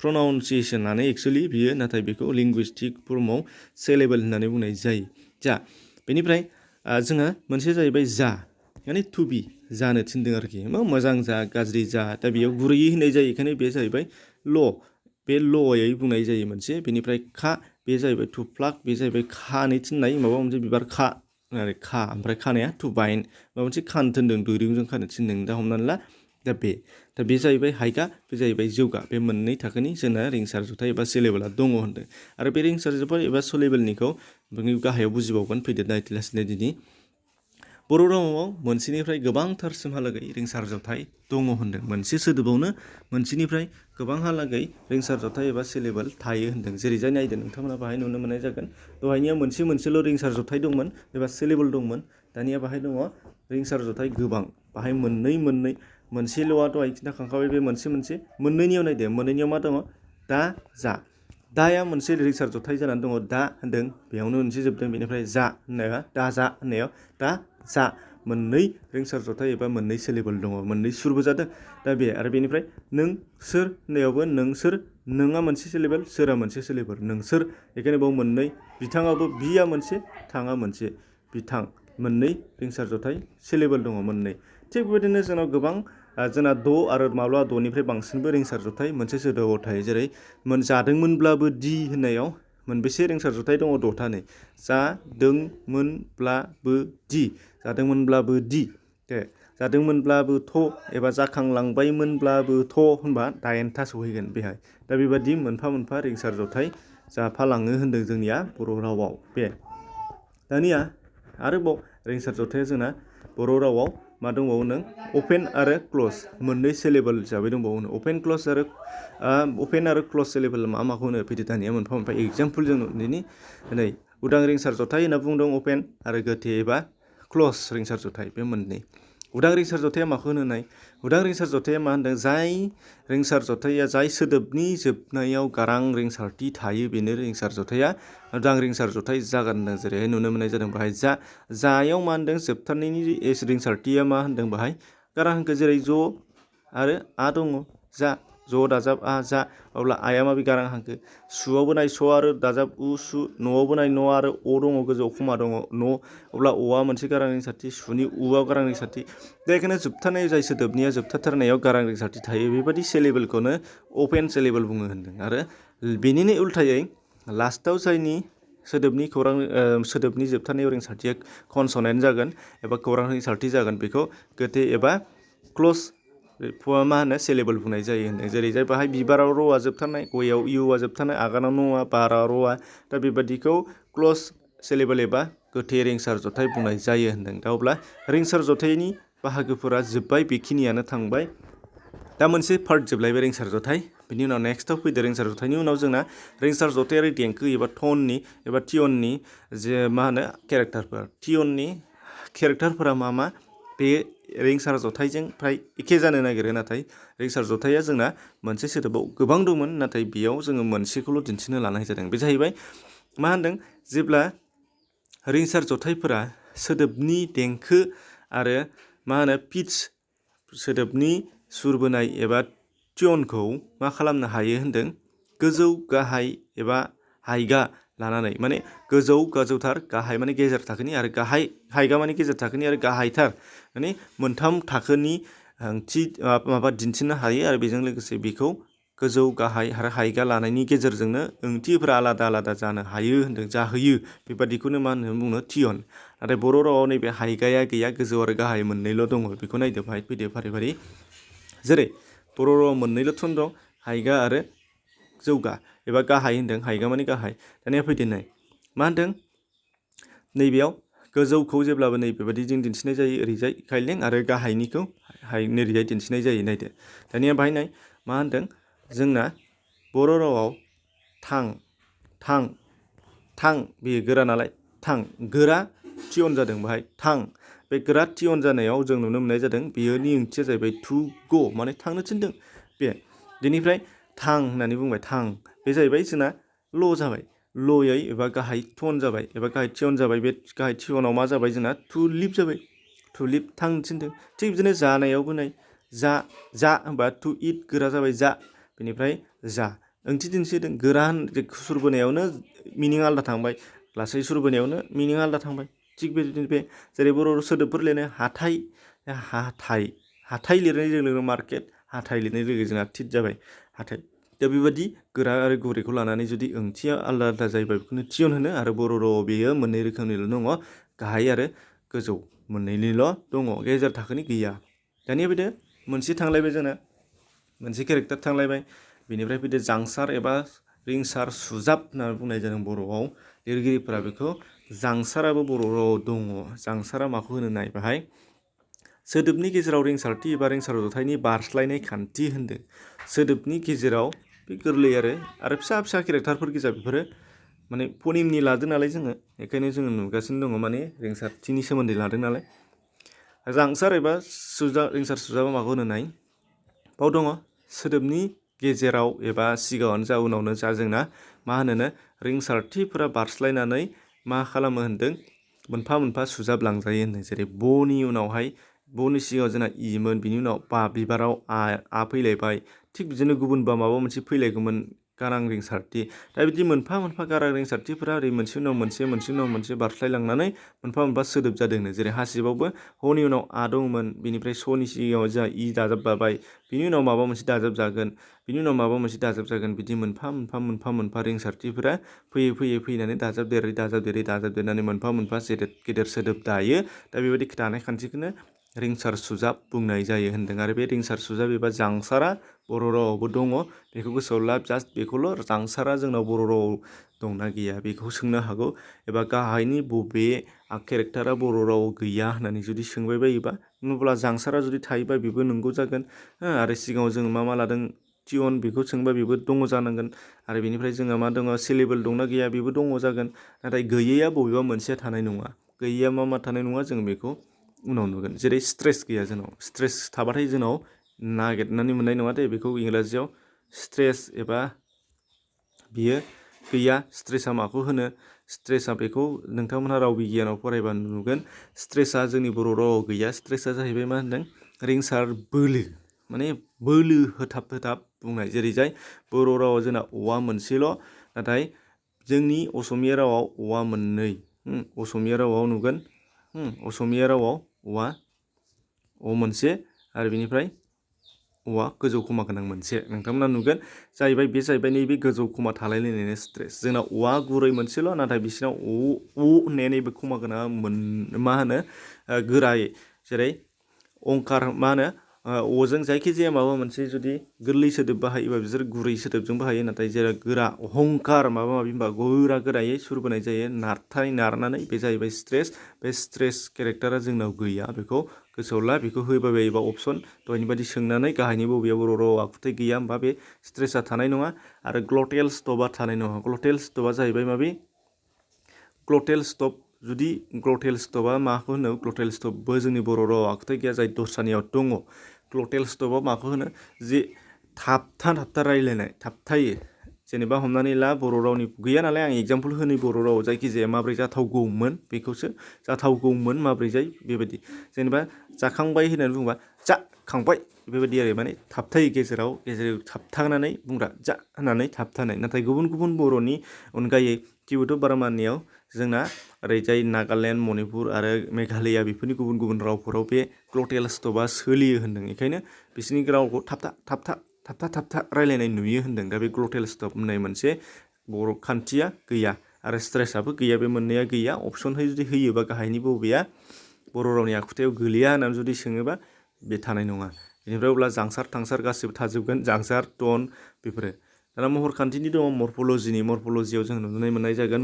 प्रनाउन्सियेसनानो एक्सुवेलि बियो नाथाय बेखौ लिंगुइस्टिक फर्माव सेलेबोल होननानै बुंनाय जायो। जा बेनिफ्राय जोंहा मोनसे जाहैबाय जा माने टु बी जानो थिनदों आरोखि मोजां जा गाज्रि जा दा बेयाव गुरैयै होनाय जायो बेखायनो बे जाहैबाय ल बे लयै बुंनाय जायो मोनसे बेनिफ्राय खा बे जाहैबाय टु प्लाक बे जाहैबाय खानो थिननाय माबा मोनसे बिबार खा आरो खा ओमफ्राय खानाया टु बाइन्ड माबा मोनसे खानो थिनदों दुरुंजों खानो थिनदों दा हमनानै ला दा बे जाहैबाय हायगा बे जाहैबाय जौगा बे मोननै थाखोनि जोंना रिंसार जथाय एबा सेलेबोला दङ होनदों आरो बे रिंसार जथाय एबा सेलेबोलनिखौ गाहायाव बुजिबावगोन फैदो नायदो लासैनो दिनै बर' रावआव मोनसेनिफ्राय गोबांथारसिमहालागै रिंसार जथाय दङ होनदों मोनसे सोदोबावनो मोनसेनिफ्राय गोबांहालागै रिंसार जथाय एबा सेलेबोल थायो होनदों जेरै जाय नायदो नोंथांमोना बाहाय नुनो मोननाय जागोन दहायनिया मोनसेल' रिंसार जथाय दंमोन एबा सेलेबोल दंमोन दानिया बाहाय दङ रिंसार जथाय गोबां बाहाय मोननै मोनसेल'आ दहाय खिन्थाखांखाबाय बे मोनसे मोननैनियाव नायदो मोननैनियाव मा दङ दा जा दाया मोनसे रिंसार जथाय जानानै दङ दा होनदों बेयावनो मोनसे जोबदों बेनिफ्राय जा होननाया दा जा होननायाव दा जा मोननै रिंसार जथाय एबा मोननै सेलेबोल दङ मोननै सुरबो जादों दा बे आरो बेनिफ्राय नों सोर होननायावबो नोंसोर नोंआ मोनसे सेलेबोल सोरा मोनसे सेलेबोल नोंसोर बेखायनो बाव मोननै बिथाङाबो बिया मोनसे थाङा मोनसे बिथां मोननै रिंसार जथाय सेलेबोल दङ मोननै थिग बेबायदिनो जोंनाव गोबां जोंना द' आरो माब्लाबा द'निफ्राय बांसिनबो रिंसार जथाय मोनसे सोदोबाव थायो जेरै जादोंमोनब्लाबो दि होननायाव मोनबेसे रिंसार जथाय दङ द'थानै जादोंमोनब्लाबो दि जादोंमोनब्लाबो दि जादोंमोनब्लाबो थ' एबा जाखांलांबायमोनब्लाबो थ' होनबा 8था सहैगोन बेहाय दा बेबादि मोनफा रिंसार जथाय जाफालाङो होनदों जोंनिया बर' रावाव बे दानिया आरोबाव रिंसार जथाया जोंना बर' रावाव मा दंबावो नों अपेन आरो क्लस मोननै सेलेबोल हिसाबै दंबावो अपेन आरो क्लस सेलेबोल माखौ होनो फैदो दानिया मोनफा एग्जाम्पल जों नुनि नै उदां रिंसार जथाय होनना बुंदों अपेन आरो गोथे एबा क्लस रिंसार जथाय बे मोननै उदां रिंसार जथाया माखौ होनो नाय उदां रिंसार जथाया मा होनदों जाय रिंसार जथाया जाय सोदोबनि जोबनायाव गारां रिंसारथि थायो बेनो रिंसार जथाया उदां रिंसार जथाय जागोन होनदों जेरैहाय नुनो मोननाय जादों बाहाय जायाव मा होनदों जोबथारनायनि रिंसारथिया मा होनदों बाहाय गारां हांखो जेरै ज' आरो आ दङ जा ज' दाजाब आ जा अब्ला आया माबे गारां हांखो सुआवबो नाय स आरो दाजाब उ सु न'आवबो नाय न' आरो अ दङ गोजौआव खमा दङ न' अब्ला अआ मोनसे गारां रिंसारथि सुनि उआव गारां रिंसारथि बेखायनो जोबथारनाय जाय सोदोबनिया जोबथारनायाव गारां रिंसारथि थायो बेबादि सेलेबोलखौनो अपेन सेलेबोल बुङो होनदों आरो बेनिनो उल्थायै लास्टाव जायनि सोदोबनि जोबथारनायाव रिंसारथिया कनसनेन्ट जागोन एबा खौरां रिंसारथि जागोन बेखौ गोथे एबा क्लस मा होनो सेलेबोल बुंनाय जायो होनदों जेरै जाय बाहाय बिबाराव र'आ जोबथारनाय गयाव इउआ जोबथारनाय आगानाव न'आ बाराव र'आ दा बेबादिखौ क्लस सेलेबोल एबा गोथे रिंसार जथाय बुंनाय जायो होनदों दा अब्ला रिंसार जथायनि बाहागोफोरा जोब्बाय बेखिनियानो थांबाय दा मोनसे पार्ट जोबलायबाय रिंसार जथाय बिनि उनाव नेक्स्टआव फैदो रिंसार जथायनि उनाव जोंना रिंसार जथायारि देंखो एबा टननि एबा टियननि जे मा होनो केरेक्टारफोर टियननि केरेक्टारफोरा मा बे रिंसार जथायजों फ्राय एखे जानो नागिरो नाथाय रिंसार जथाया जोंना मोनसे सोदोबाव गोबां दंमोन नाथाय बेयाव जोङो मोनसेखौल' दिन्थिनो लानाय जादों बे जाहैबाय मा होनदों जेब्ला रिंसार जथायफोरा सोदोबनि देंखो आरो मा होनो पिच सोदोबनि सुरबोनाय एबा टियनखौ मा खालामनो हायो होनदों गोजौ गाहाय एबा हायगा लानानै माने गोजौथार गाहाय माने गेजेर थाखोनि आरो गाहाय हायगा माने गेजेर थाखोनि आरो गाहायथार माने मोनथाम थाखोनि दिन्थिनो हायो आरो बेजों लोगोसे बेखौ गोजौ गाहाय आरो हायगा लानायनि गेजेरजोंनो ओंथिफोरा आलादा जानो हायो होनदों जाहोयो बेबादिखौनो मा होनो बुङो टियन नाथाय बर' रावाव नैबे हायगाया गैया गोजौ आरो गाहाय मोननैल' दङ बेखौ नायदो बाहाय फैदो फारि जेरै बर' रावाव मोननैल' टन दं हायगा आरो जौगा एबा गाहाय होनदों हायगा माने गाहाय दानिया फैदो नाय मा होनदों नैबेयाव गोजौखौ जेब्लाबो नैबेबादि जों दिन्थिनाय जायो ओरैजाय खायलें आरो गाहायनिखौ नोरैजाय दिन्थिनाय जायो नायदो दानिया बाहाय नाय मा होनदों जोंना बर' रावाव थां बेयो गोरा नालाय थां गोरा टियन जादों बाहाय थां बे गोरा टियन जानायाव जों नुनो मोननाय जादों बेनि ओंथिया जाहैबाय टु गो माने थांनो थिनदों बे बेनिफ्राय थां होननानै बुंबाय थां बे जाहैबाय जोंना ल' जाबाय ल'यै एबा गाहाय टन जाबाय एबा गाहाय टियन जाबाय बे गाहाय टियनाव मा जाबाय जोंना टु लिप जाबाय टु लिप थांनो थिनदों थिग बिदिनो जानायावबो नाय जा होनबा टु इट गोरा जाबाय जा बेनिफ्राय जा ओंथि दिन्थिदों गोरा सुर बोनायावनो मिनिं आलदा थांबाय लासै सुर बोनायावनो मिनिं आलदा थांबाय थिग बेबायदिनो बे जेरै बर' सोदोबफोर लिरनाय हाथाइ लिरनाय लोगो लोगो मार्केट, हाथाइ लिरनाय लोगो जोंहा थिट जाबाय हाथाइ। दा बेबायदि गोरा आरो गुरैखौ लानानै जुदि ओंथिया आलादा आलादा जायोबा बेखौनो टियन होनो। आरो बर' रावाव बेयो मोननै रोखोमनिल' दङ, गाहाय आरो गोजौ मोननैनिल' दङ, गेजेर थाखोनि गैया। दानिया फैदो मोनसे थांलायबाय जोंना, मोनसे केरेक्टार थांलायबाय, बेनिफ्राय फैदो जांसार एबा रिंसार सुजाब होनना बुंनाय जादों बर'आव। लिरगिरिफोरा बेखौ जांसाराबो बर' रावाव दङ। जांसारा माखौ होनो नाय बाहाय सोदोबनि गेजेराव रिंसारथि एबा रिंसार जथाइनि बारस्लायनाय खान्थि होनदों। सोदोबनि गेजेराव बे गोरलै आरो फिसा फिसा केरेक्टारफोर गोजा, बेफोरो माने फनिमनि लादों नालाय जोङो, बेखायनो जोङो नुगासिनो दङ माने रिंसारथिनि सोमोन्दै लादों नालाय। जांसार एबा रिंसार सुजाबा माखौ होनो नाय बाव दङ सोदोबनि गेजेराव एबा सिगाङावनो जा उनावनो जा जोंना मा होनोनो रिंसारथिफोरा बारस्लायनानै मा खालामो होनदों मोनफा मोनफा सुजाब लांजायो होनदों। जेरै ब'नि उनावहाय ब'नि सिगाङाव जोंना इमोन, बिनि उनाव बा बिबाराव आ फैलायबाय, थिग बिदिनो गुबुनबा माबा मोनसे फैलायगौमोन गारां रिंसारथि। दा बिदि मोनफा मोनफा गारां रिंसारथिफोरा ओरै मोनसे उनाव मोनसे उनाव मोनसे बारस्लायलांनानै मोनफा मोनफा सोदोब जादोंनो। जेरै हासिबावबो ह'नि उनाव आ दंमोन, बिनिफ्राय स'नि सिगाङाव जोंहा इ दाजाबजाबाय, बिनि उनाव माबा मोनसे दाजाब जागोन, बिनि उनाव माबा मोनसे दाजाब जागोन, बिदि मोनफा मोनफा रिंसारथिफोरा फैयै फैनानै दाजाबदेरनानै मोनफा मोनफा गेदेर सोदोब दायो। दा बेबायदि दानाय खान्थिखौनो रिंसार सुजाब बुंनाय जायो होनदों। आरो बे रिंसार सुजाब एबा जांसारा बर' रावावबो दङ, बेखौ गोसोआव ला। जास्ट बेखौल' जांसारा जोंनाव बर' रावाव दंना गैया बेखौ सोंनो हागौ, एबा गाहायनि बबे केरेक्टारा बर' रावाव गैया होननानै जुदि सोंबाय बायोबा, अब्ला जांसारा जुदि थायोबा बेबो नंगौ जागोन। आरो सिगाङाव जों मा लादों टियन, बेखौ सोंबा बेबो दङ जानांगोन। आरो बेनिफ्राय जोंहा मा दङ सिलेबल दंना गैया बेबो दङ जागोन। नाथाय गैयैया बबेबा मोनसेया थानाय नङा। गैयैया मा थानाय नङा जों बेखौ उनाव नुगोन। जेरै स्ट्रेस गैया जोंनाव, स्ट्रेस थाबाथाय जोंनाव नागिरनानै मोननाय नङा दे बेखौ इंराजियाव स्ट्रेस एबा बियो गैया। स्ट्रेसा माखौ होनो, स्ट्रेसा बेखौ नोंथांमोनहा राव बिगियानाव फरायबा नुगोन। स्ट्रेसा जोंनि बर' रावाव गैया। स्ट्रेसा जाहैबाय मा होनदों रिंसार बोलो, माने बोलो होथाब बुंनाय। जेरैजाय बर' रावाव जोंना औवा मोनसेल', नाथाय जोंनि असमिया रावाव औवा मोननै। असमिया रावाव नुगोन असमिया रावाव औवा अ मोनसे आरो बेनिफ्राय औवा गोजौ खमा गोनां मोनसे नोंथांमोना नुगोन। बे जाहैबाय नैबे गोजौ खमा थालायलायनायनि स्ट्रेस। जोंना औवा गुरै मोनसेल', नाथाय बिसिनाव उ होननाया नैबे खमा गोनाङा मा होनो गोरायै। जेरै अंकार मा होनो अजों जायखिजाया माबा मोनसे जुदि गोरलै सोदोब बाहायोबा बिसोर गुरै सोदोबजों बाहायो, नाथाय जेरै गोरा अहंकार माबा माबि होनबा गोरायै सुरबोनाय जायो नारनानै, बे जाहैबाय स्ट्रेस। बे स्ट्रेस केरेक्टारा जोंनाव गैया, बेखौ गोसोआव ला। बेखौ होबाय बायोबा अपसन दहायनि बायदि सोंनानै गाहायनि बबेया बर' रावाव आखुथाय गैया होनबा बे स्ट्रेसा थानाय नङा। आरो ग्लटेल स्टपआ थानाय नङा। ग्लटेल स्टपआ जाहैबाय माबे ग्लटेल स्टप। जुदि ग्लटेल स्टपआ माखौ होनो, ग्लटेल स्टपबो जोंनि बर' रावाव आखुथाय गैया, जाय दस्रानियाव दङ। ग्लटेल स्टपआव माखौ होनो, जे थाबथा रायलायनाय, थाबथायो। जेनेबा हमनानै ला बर' रावनि गैया नालाय आं एगजामपोल होनो बर' रावाव जायखिजाया माब्रै जाथावगौमोन बेखौसो, जाथावगौमोन माब्रै जायो बेबायदि। जेनेबा जाखांबाय होननानै बुङोबा जाखांबाय बेबायदि आरो, माने थाबथायो गेजेराव थाबथानानै बुंग्रा जा होननानै थाबथानाय। नाथाय गुबुन बर'नि अनगायै तिब्बेत बार्मानियाव जोंना ओरैजाय नागालेण्ड, मणिपुर आरो मेघालया बेफोरनि गुबुन रावफोराव बे ग्लटेल स्टपआ सोलियो होनदों। बेखायनो बिसोरनि रावखौ थाबथा रायलायनाय नुयो होनदों। दा बे ग्लटेल स्टप होननाय मोनसे बर' खान्थिया गैया। आरो स्ट्रेसआबो गैया, बे मोननैया गैया। अपसन जुदि होयोबा गाहायनि बबेया बर' रावनि आखुथायाव गोलैया होननानै जुदि सोङोबा बे थानाय नङा। बेनिफ्राय अब्ला जांसार थांसार गासिबो थाजोबगोन, जांसार टन बेफोरो। दाना महर खान्थिनि दङ मर्फ'लजियाव जों नुनो मोननाय जागोन।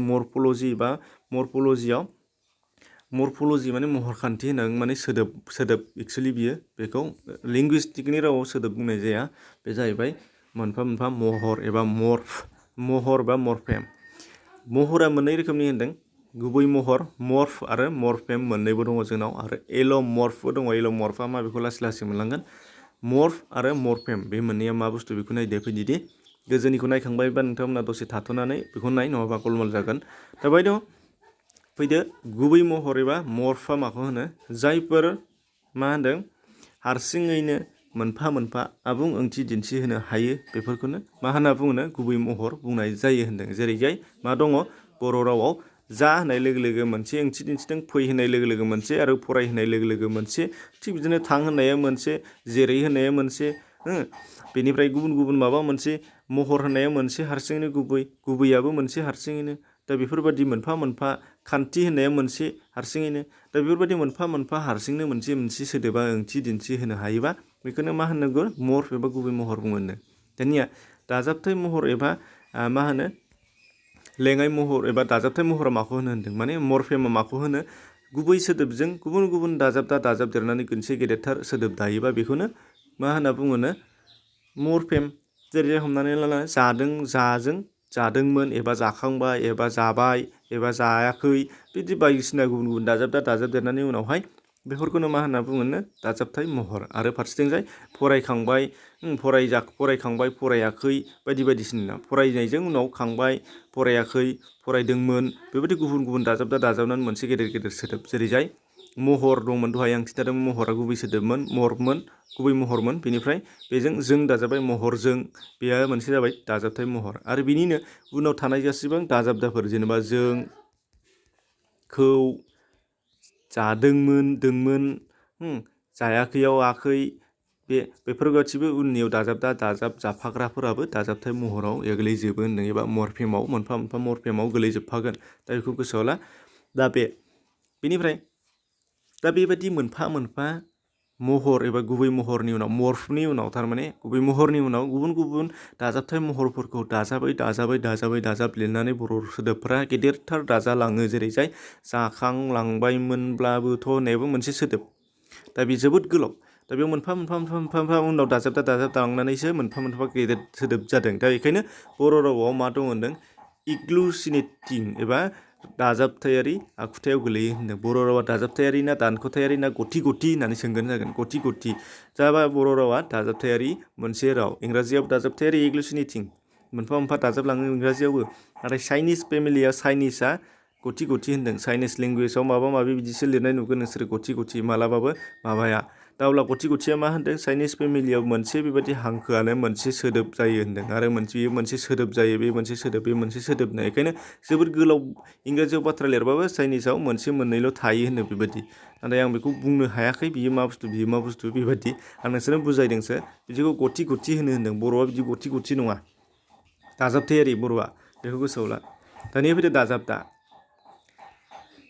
मर्फ'लजि माने महर खान्थि होननानै, माने सोदोब एक्सुवेलि बियो बेखौ लिंगुइस्टिकनि रावाव सोदोब बुंनाय जाया। बे जाहैबाय मोनफा महर एबा महर बा मर्फेम। महरा मोननै रोखोमनि होनदों, गुबै महर मर्फ आरो मर्फेम मोननैबो दङ जोंनाव। आरो एल'मर्फबो दङ। एल'मर्फआ मा बेखौ लासै मोनलांगोन। मर्फ आरो मर्फेम बे मोननैया मा बुस्थु बेखौ नायदो फैदोदि। गोजौनिखौ नायखांबायबा नोंथांमोना दसे थाथ'नानै बेखौ नाय, नङाबा गलमाल जागोन। दा बायद' फैदो गुबै महर एबा मर्फआ माखौ होनो, जायफोर मा होनदों हारसिङैनो मोनफा आबुं ओंथि दिन्थिहोनो हायो, बेफोरखौनो मा होनना बुङो गुबै महर बुंनाय जायो होनदों। जेरैजाय मा दङ बर' रावाव जा होननाय लोगो लोगो मोनसे ओंथि दिन्थिदों, फै होननाय लोगो लोगो मोनसे, आरो फराय होननाय लोगो लोगो मोनसे, थिग बिदिनो थां होननाया मोनसे, जेरै होननाया मोनसे, बेनिफ्राय गुबुन गुबुन माबा मोनसे महर होननाया मोनसे हारसिङैनो गुबैयाबो मोनसे हारसिङैनो। दा बेफोरबायदि मोनफा मोनफा खान्थि होननाया मोनसे हारसिङैनो। दा बेफोरबायदि मोनफा मोनफा हारसिंनो मोनसे मोनसे सोदोबा ओंथि दिन्थिहोनो हायोबा बेखौनो मा होननांगौ? मर्फ एबा गुबै महर बुङो। दानिया दाजाबथाय महर एबा मा होनो लेङाइ महर एबा दाजाबथाय महरा माखौ होनदों? माने मर्फेमा माखौ होनो? गुबै सोदोबजों गुबुन गुबुन दाजाबदेरनानै मोनसे गेदेरथार सोदोब दायोबा बेखौनो मा होनना बुङोनो? मर्फेम। जेरै हमनानै ला जादों, जाजों, जादोंमोन एबा जाखांबाय एबा जाबाय एबा जायाखै, बिदि बायदिसिना गुबुन गुबुन दाजाबदेरनानै उनावहाय बेफोरखौनो मा होनना बुङोनो? दाजाबथाय महर। आरो फारसेथिंजाय फरायखांबाय, फरायाखै बायदि बायदिसिना। फरायनायजों उनाव खांबाय, फरायाखै, फरायदोंमोन, बेबायदि गुबुन गुबुन दाजाबनानै मोनसे गेदेर गेदेर सोदोब। जेरैजाय महर दंमोन, दहाय आं खिन्थादोंमोन महरा गुबै सोदोबमोन, गुबै महरमोन। बेनिफ्राय बेजों जों दाजाबबाय, महरजों, बेयो मोनसे जाबाय दाजाबथाय महर। आरो बिनिनो उनाव थानाय गासिबां दाजाबदाफोर, जेनेबा जों, खौ, जादोंमोन, दोंमोन, जायाखैयाव आखै, बेफोर गासिबो उननियाव जाफाग्राफोराबो दाजाबथाय महराव गोग्लैजोबो होनदों, एबा मर्फेमाव मोनफा मोनफा मर्फेमाव गोलैजोबफागोन। दा बेखौ गोसोआव ला। दा बेनिफ्राय दा बेबायदि मोनफा मोनफा महर एबा गुबै महरनि उनाव, मर्फनि उनाव, थारमाने गुबै महरनि उनाव गुबुन गुबुन दाजाबथाय महरफोरखौ दाजाब लिरनानै बर' सोदोबफ्रा गेदेरथार दाजालाङो। जेरैजाय जाखांलांबायमोनब्लाबोथ' होननायाबो मोनसे सोदोब। दा बे जोबोद गोलाव। दा बेयाव मोनफा मोनफा उनाव दाजाबलांनानैसो मोनफा मोनफा गेदेर सोदोब जादों। दा बेखायनो बर' रावआव मा दं होनदों? इग्लुसिनेटिं एबा दाजाबथायारि आखुथायाव गोलैयो होनदों। बर' रावा दाजाबथायारि ना दानख'थायारि ना गथि होननानै सोंगोन जागोन। गथि जाबा बर' रावा दाजाबथायारि मोनसे राव। इंराजियाव दाजाबथायारि इग्लुसिनेटिं, मोनफा मोनफा दाजाबलाङो इंराजियावबो। नाथाय चाइनिस फेमिलिया, चाइनिसआ गथि होनदों। चाइनिस लेंगुवेजाव माबा माबि बिदिसो लिरनाय नुगोन नोंसोरो, गथि मालाबाबो माबाया। दा अब्ला गथिया मा होनदों? चाइनिस फेमिलियाव मोनसे बेबायदि हांखोआनो मोनसे सोदोब जायो होनदों। आरो बेयो मोनसे सोदोब जायो, बे मोनसे सोदोब होनदों। बेखायनो जोबोद गोलाव इंराजियाव बाथ्रा लिरबाबो चाइनिसाव मोनसे मोननैल' थायो होनो बेबायदि। नाथाय आं बेखौ बुंनो हायाखै, बियो मा बुस्थु बेबायदि। आं नोंसोरनो बुजायदोंसो। बिदिखौ गथि होनो बर'आ बिदि गथि नङा। दाजाबथायारि बर'आ, बेखौ गोसोआव ला। दानिया फैदो दाजाबदा।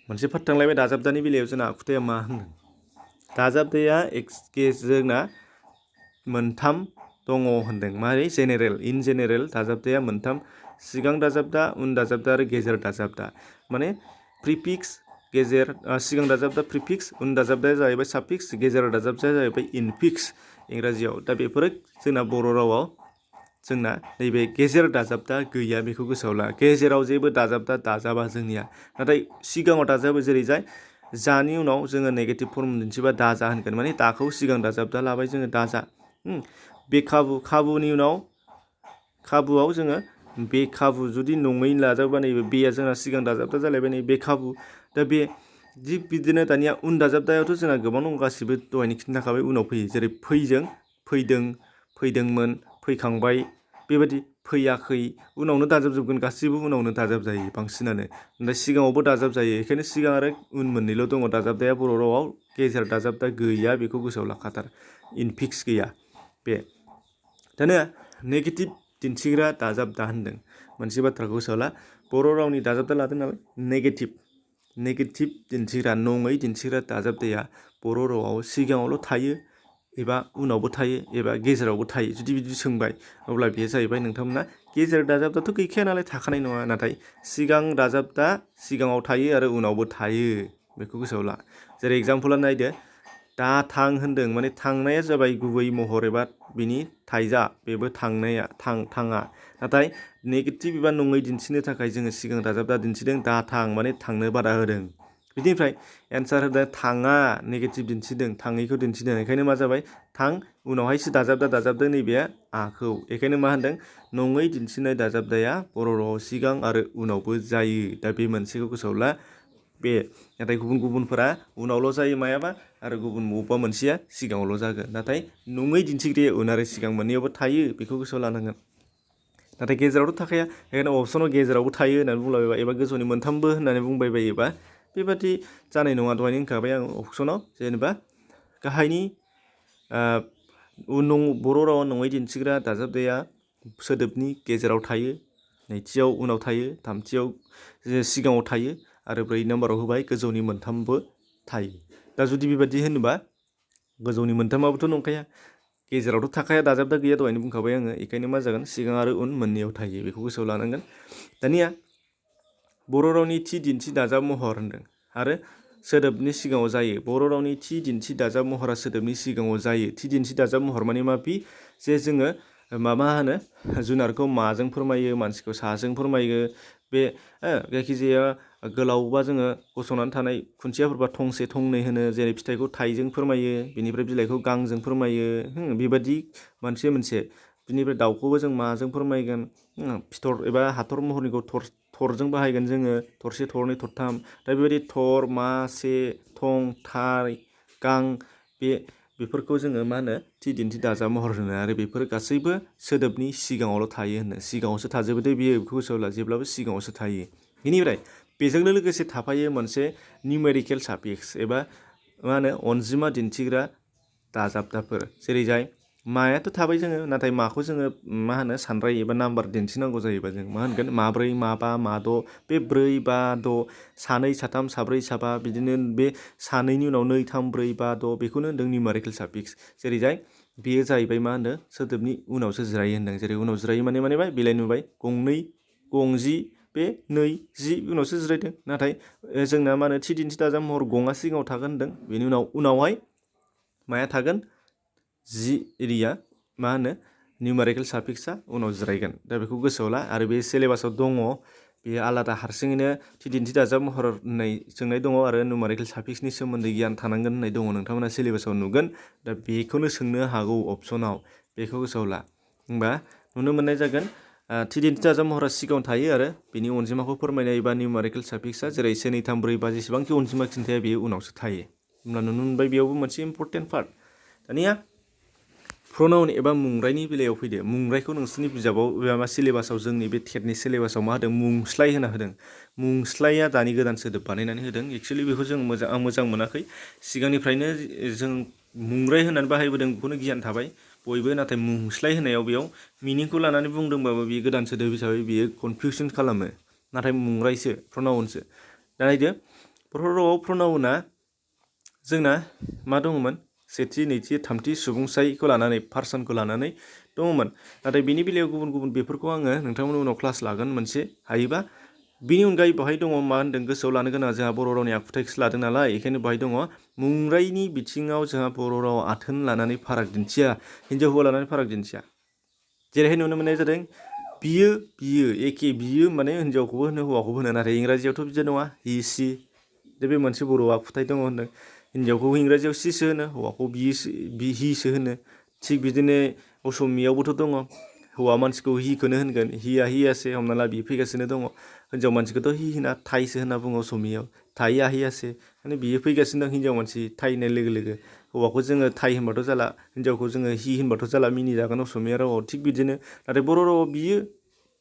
मोनसे पार्ट थांलायबाय। दाजाबदानि बेलायाव जोंना आखुथाया मा होनदों? दाजाबदाया जोंना मोनथाम दङ होनदों। मारै? इन जेनेरेल दाजाबदाया मोनथाम: सिगां दाजाबदा, उन दाजाबदा आरो गेजेर दाजाबदा। माने प्रिफिक्स, सिगां दाजाबदा प्रिफिक्स, उन दाजाबदाया जाहैबाय साफिक्स, गेजेर दाजाबदाया जाहैबाय इनफिक्स इंराजियाव। दा बेफोरो जोंना बर' रावाव जोंना नैबे गेजेर दाजाबदा गैया, बेखौ गोसोआव ला। गेजेराव जेबो दाजाबदा दाजाबा जोंनिया। नाथाय सिगाङाव दाजाबो। जेरैजाय जानि उनाव जोङो नेगेटिभ फर्म दिन्थिबा दाजा होनगोन। माने दाखौ सिगां दाजाबदा लाबाय जोङो, दाजा। बे खाबुनि उनाव खाबुआव जोङो बे खाबु जुदि नङै लाजाबा नैबे बेया जोंना सिगां दाजाबदा जालायबाय, नै बे खाबु। दा बे थिग बिदिनो दानिया उन दाजाबदायावथ' जोंना गोबां दं, गासिबो दहायनो खिन्थाखाबाय उनाव फैयो। जेरै फैजों फैदों, फैदोंमोन, फैखांबाय, बेबायदि फैयाखै, उनावनो दाजाबजोबगोन, गासिबो उनावनो दाजाबजायो बांसिनानो। ओमफ्राय सिगाङावबो दाजाबजायो। बेखायनो सिगां आरो उन मोननैल' दङ दाजाबदाया बर' रावाव। गेजेर दाजाबदा गैया, बेखौ गोसोआव लाखाथार। इनफिक्स गैया। दानिया नेगेटिभ दिन्थिग्रा दाजाबदा होनदों। मोनसे बाथ्राखौ गोसोआव ला। बर' रावनि दाजाबदा लादों नालाय, नेगेटिभ दिन्थिग्रा, नङै दिन्थिग्रा दाजाबदाया बर' रावाव सिगाङावल' थायो, एबा उनावबो थायो, एबा गेजेरावबो थायो। जुदि बिदि सोंबाय, अब्ला बेयो जाहैबाय नोंथांमोना गेजेर दाजाबदाथ' गैखाया नालाय, थाखानाय नङा। नाथाय सिगां दाजाबदा सिगाङाव थायो आरो उनावबो थायो, बेखौ गोसोआव ला। जेरै एग्जामपोला नायदो। दा थां होनदों, माने थांनाया जाबाय गुबै महर एबा बिनि थाइजा, बेबो थाङा। नाथाय नेगेटिभ एबा नङै दिन्थिनो थाखाय जोङो सिगां दाजाबदा दिन्थिदों, दा थां, माने थांनो बादा होदों। बिनिफ्राय एन्सार होदों थाङा, नेगेटिभ दिन्थिदों, थाङैखौ दिन्थिदों। बेखायनो मा जाबाय? थां, उनावहायसो दाजाबदों नैबेया आखौ। बेखायनो मा होनदों? नङै दिन्थिनाय दाजाबदाया बर' रावाव सिगां आरो उनावबो जायो। दा बे मोनसेखौ गोसोआव ला। नाथाय गुबुनफोरा उनावल' जायो मायाबा, आरो बबेबा मोनसेया सिगाङावल' जागोन। नाथाय नङै दिन्थिग्राया उन आरो सिगां मोननैयावबो थायो, बेखौ गोसोआव लानांगोन। नाथाय गेजेरावथ' थाखाया बेखायनो अपसनाव गेजेरावबो थायो होननानै बुंलाबायबा एबा गोजौनि मोनथामबो होननानै बुंबाय बायोबा बेबादि जानाय नङा। दहायनो होनखाबाय आं अपसनाव जेनेबा गाहायनि बर' रावाव नङै दिन्थिग्रा दाजाबदाया सोदोबनि गेजेराव थायो, नैथियाव उनाव थायो, थामथियाव सिगाङाव थायो आरो 4 नाम्बाराव होबाय गोजौनि मोनथामबो थायो। दा जुदि बेबादि होनोबा गोजौनि मोनथामाबोथ' नंखाया, गेजेरावथ' थाखाया दाजाबदा गैया दहायनो बुंखाबाय आङो। बेखायनो मा जागोन सिगां आरो उन मोननैयाव थायो, बेखौ गोसोआव लानांगोन। दानिया बर' रावनि थि दिन्थि दाजाब महर होनदों आरो सोदोबनि सिगाङाव जायो। बर' रावनि थि दिन्थि दाजाब महरा सोदोबनि सिगाङाव जायो। थि दिन्थि दाजाब महर माने मा बि जे जोङो मा होनो जुनारखौ माजों फोरमायो, मानसिखौ साजों फोरमायो। बे जायखिजाया गोलावबा जोङो गसंनानै थानाय खुन्थियाफोरबा थंसे थंनै होनो, जेरै फिथाइखौ थाइजों फोरमायो, बिनिफ्राय बिलाइखौ गांजों फोरमायो, बेबादि मोनसे बिनिफ्राय दाउखौबो जों माजों फोरमायगोन, फिथर एबा हाथर महरनिखौ थरजों बाहायगोन जोङो, थरसे थरनै थरथाम। दा बेबायदि थर, मा, से, थं, थाइ, गां बेफोरखौ जोङो मा होनो थि दिन्थि दाजाब महर होनो आरो बेफोर गासैबो सोदोबनि सिगाङावल' थायो होनो। सिगाङावसो थाजोबो दे बेयो, बेखौ गोसोआव ला, जेब्लाबो सिगाङावसो थायो। बेनिफ्राय बेजोंनो लोगोसे थाफायो मोनसे निउमेरिकेल साफिक्स एबा मा होनो अनजिमा दिन्थिग्रा दाजाबदाफोर। जेरै जाय मायाथ' थाबाय जोङो, नाथाय माखौ जोङो मा होनो सानराय एबा नाम्बार दिन्थिनांगौ जायोबा जों मा होनगोन माब्रै, माबा, माद'। बे 4, 5, 6, सानै, साथाम, साब्रै, साबा, बिदिनो बे सानैनि उनाव 2, 3, 4, 5, 6 बेखौनो होनदों निउमेरिकेल साफिक्स। जेरै जाय बेयो जाहैबाय मा होनो सोदोबनि उनावसो जिरायो होनदों। जेरै उनाव जिरायो माने मा बिलाइ नुबाय, गंनै, गंजि, बे 2, 10 उनावसो जिरायदों। नाथाय जोंना मा होनो थि दिन्थि दाजाब महर गङा सिगाङाव थागोन होनदों। बेनि उनावहाय माया थागोन, 10 एरिया मा होनो निउमेरिकेल साफिक्सआ उनाव जिरायगोन। दा बेखौ गोसोआव ला। आरो बे सिलेबासाव दङ, बेयो आलादा हारसिङैनो थि दिन्थि दाजाब महर होननाय सोंनाय दङ आरो निउमेरिकेल साफिक्सनि सोमोन्दै गियान थानांगोन होननाय दङ। नोंथांमोना सिलेबासाव नुगोन। दा बेखौनो सोंनो हागौ अपसनाव, बेखौ गोसोआव ला। होमबा नुनो मोननाय जागोन थि दिन्थि दाजाब महरा सिगाङाव थायो आरो बिनि अनजिमाखौ फोरमायनाय एबा निउमेरिकेल साफिक्सआ जेरै 1, 2, 3, 4, 5 जेसेबांखि अनजिमा खिन्थाया बेयो उनावसो थायो। होमब्ला नुनो मोनबाय बेयावबो मोनसे इम्परटेन्ट पार्ट। दानिया प्रनाउन एबा मुंरायनि बेलायाव फैदो। मुंरायखौ नोंसोरनि बिजाबाव एबा सिलेबासाव जोंनि बे टेटनि सिलेबासाव मा होदों, मुंस्लाय होना होदों। मुंस्लाया दानि गोदान सोदोब बानायनानै होदों। एक्सुवेलि बेखौ आं मोजां मोनाखै। सिगांनिफ्रायनो जों मुंराय होननानै बाहायबोदों, बेखौनो गियान थाबाय बयबो। नाथाय मुंस्लाय होनायाव बेयाव मिनिंखौ लानानै बुंदोंबाबो बेयो गोदान सोदोब हिसाबै बेयो कनफिउसन खालामो। नाथाय मुंरायसो, प्रनाउनसो। दा नायदो बर' रावाव प्रनाउना जोंना मा दङमोन, सेथि, नैथि, थामथि सुबुंसायखौ लानानै पार्सनखौ लानानै दङमोन। नाथाय बेनि बेलायाव गुबुन गुबुन बेफोरखौ आङो नोंथांमोननि उनाव क्लास लागोन मोनसे हायोबा। बेनि अनगायै बेवहाय दङ मा होनदों, गोसोआव लानो गोनां जोंहा बर' रावनि आखुथायखौसो लादों नालाय, बेखायनो बेवहाय दङ मुंरायनि बिथिङाव जोंहा बर' राव आथोन लानानै फाराग दिन्थिया, हिनजाव हौवा लानानै फाराग दिन्थिया। जेरैहाय नुनो मोननाय जादों बियो, एखे बियो माने हिनजावखौबो होनो हौवाखौबो होनो। नाथाय इंराजियावथ' बिदि नङा, हि, सि। दा बे मोनसे बर' आखुथाय दङ होनदों। हिनजावखौ इंराजियाव सिसो होनो, हौवाखौ हिसो होनो। थिग बिदिनो असमियावबोथ' दङ, हौवा मानसिखौ हिखौनो होनगोन, हिया हियासे, हमना ला बि फैगासिनो दङ। हिनजाव मानसिखौथ' हि होना थाइसो होनना बुङो असमियाव, थाइया हियासे। माने बियो फैगासिनो दं हिनजाव मानसि थाइ होननाय लोगो लोगो। हौवाखौ जोङो थाइ होनबाथ' जाला, हिनजावखौ जोङो हि होनबाथ' जाला, मिनिजागोन असमिया रावाव। थिग बिदिनो नाथाय बर' रावाव बियो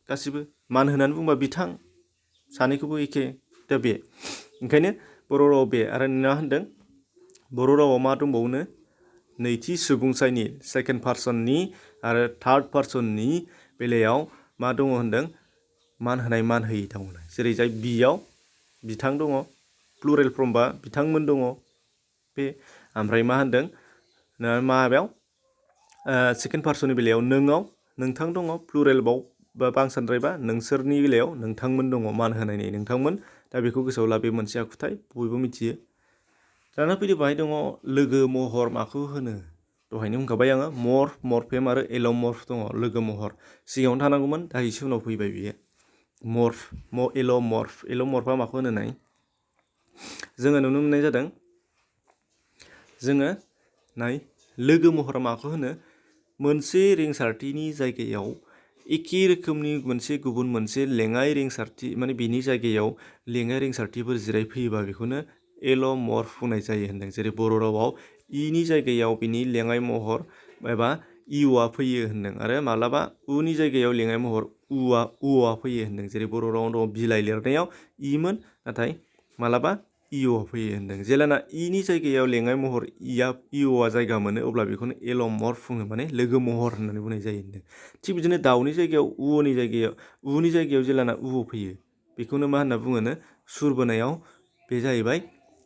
गासिबो मान होनानै बुंबा बिथां, सानैखौबो एखे। दा बे ओंखायनो बर' रावाव बे आरो मा होनदों, बर' रावाव मा दंबावोनो, नैथि सुबुंसायनि सेकेन्ड पार्सननि आरो थार्ड पार्सननि बेलायाव मा दङ होनदों, मान होनाय मान होयि दङ। जेरै जाय बियाव बिथां दङ, प्लुरेल फर्मबा बिथांमोन दङ बे। ओमफ्राय मा होनदों माबायाव सेकेन्ड पार्सननि बेलायाव नोंआव नोंथां दङ, प्लुरेलबाव बा बांसानद्रायबा नोंसोरनि बेलायाव नोंथांमोन दङ, मान होनायनि नोंथांमोन। दा बेखौ गोसोआव ला, बे मोनसे आखुथाय बयबो मिथियो। दाना फैदो बाहाय दङ लोगो महर माखौ होनो। दहायनो बुंखाबाय आङो मर्फ, मर्फेम आरो एल'मर्फ दङ। लोगो महर सिगाङावनो थानांगौमोन, दा एसे उनाव फैबाय बियो। मर्फ, एल'मर्फआ माखौ होनो नाय, जोङो नुनो मोननाय जादों, जोङो नाय लोगो महरा माखौ होनो, मोनसे रिंसारथिनि जायगायाव एखे रोखोमनि गुबुन मोनसे लेङाइ रिंसारथि, माने बिनि जायगायाव लेङाइ रिंसारथिफोर जिरायफैयोबा बेखौनो एल'मर्फ बुंनाय जायो होनदों। जेरै बर' रावाव इनि जायगायाव बिनि लेङाइ महर एबा इउआ फैयो होनदों, आरो माब्लाबा उनि जायगायाव लेङाइ महर उआ फैयो होनदों। जेरै बर' रावाव दङ बिलाइ लिरनायाव इमोन, नाथाय मालाबा इअ फैयो होनदों। जेलाना इनि जायगायाव लेङाइ महर इअआ जायगा मोनो अब्ला बेखौनो एल'मर्फ बुङो, माने लोगो महर होननानै बुंनाय जायो होनदों। थिग बिदिनो दाउनि जायगायाव उनि जायगायाव जेलाना उ फैयो बेखौनो मा होनना बुङोनो सुर बोनायाव बे जाहैबाय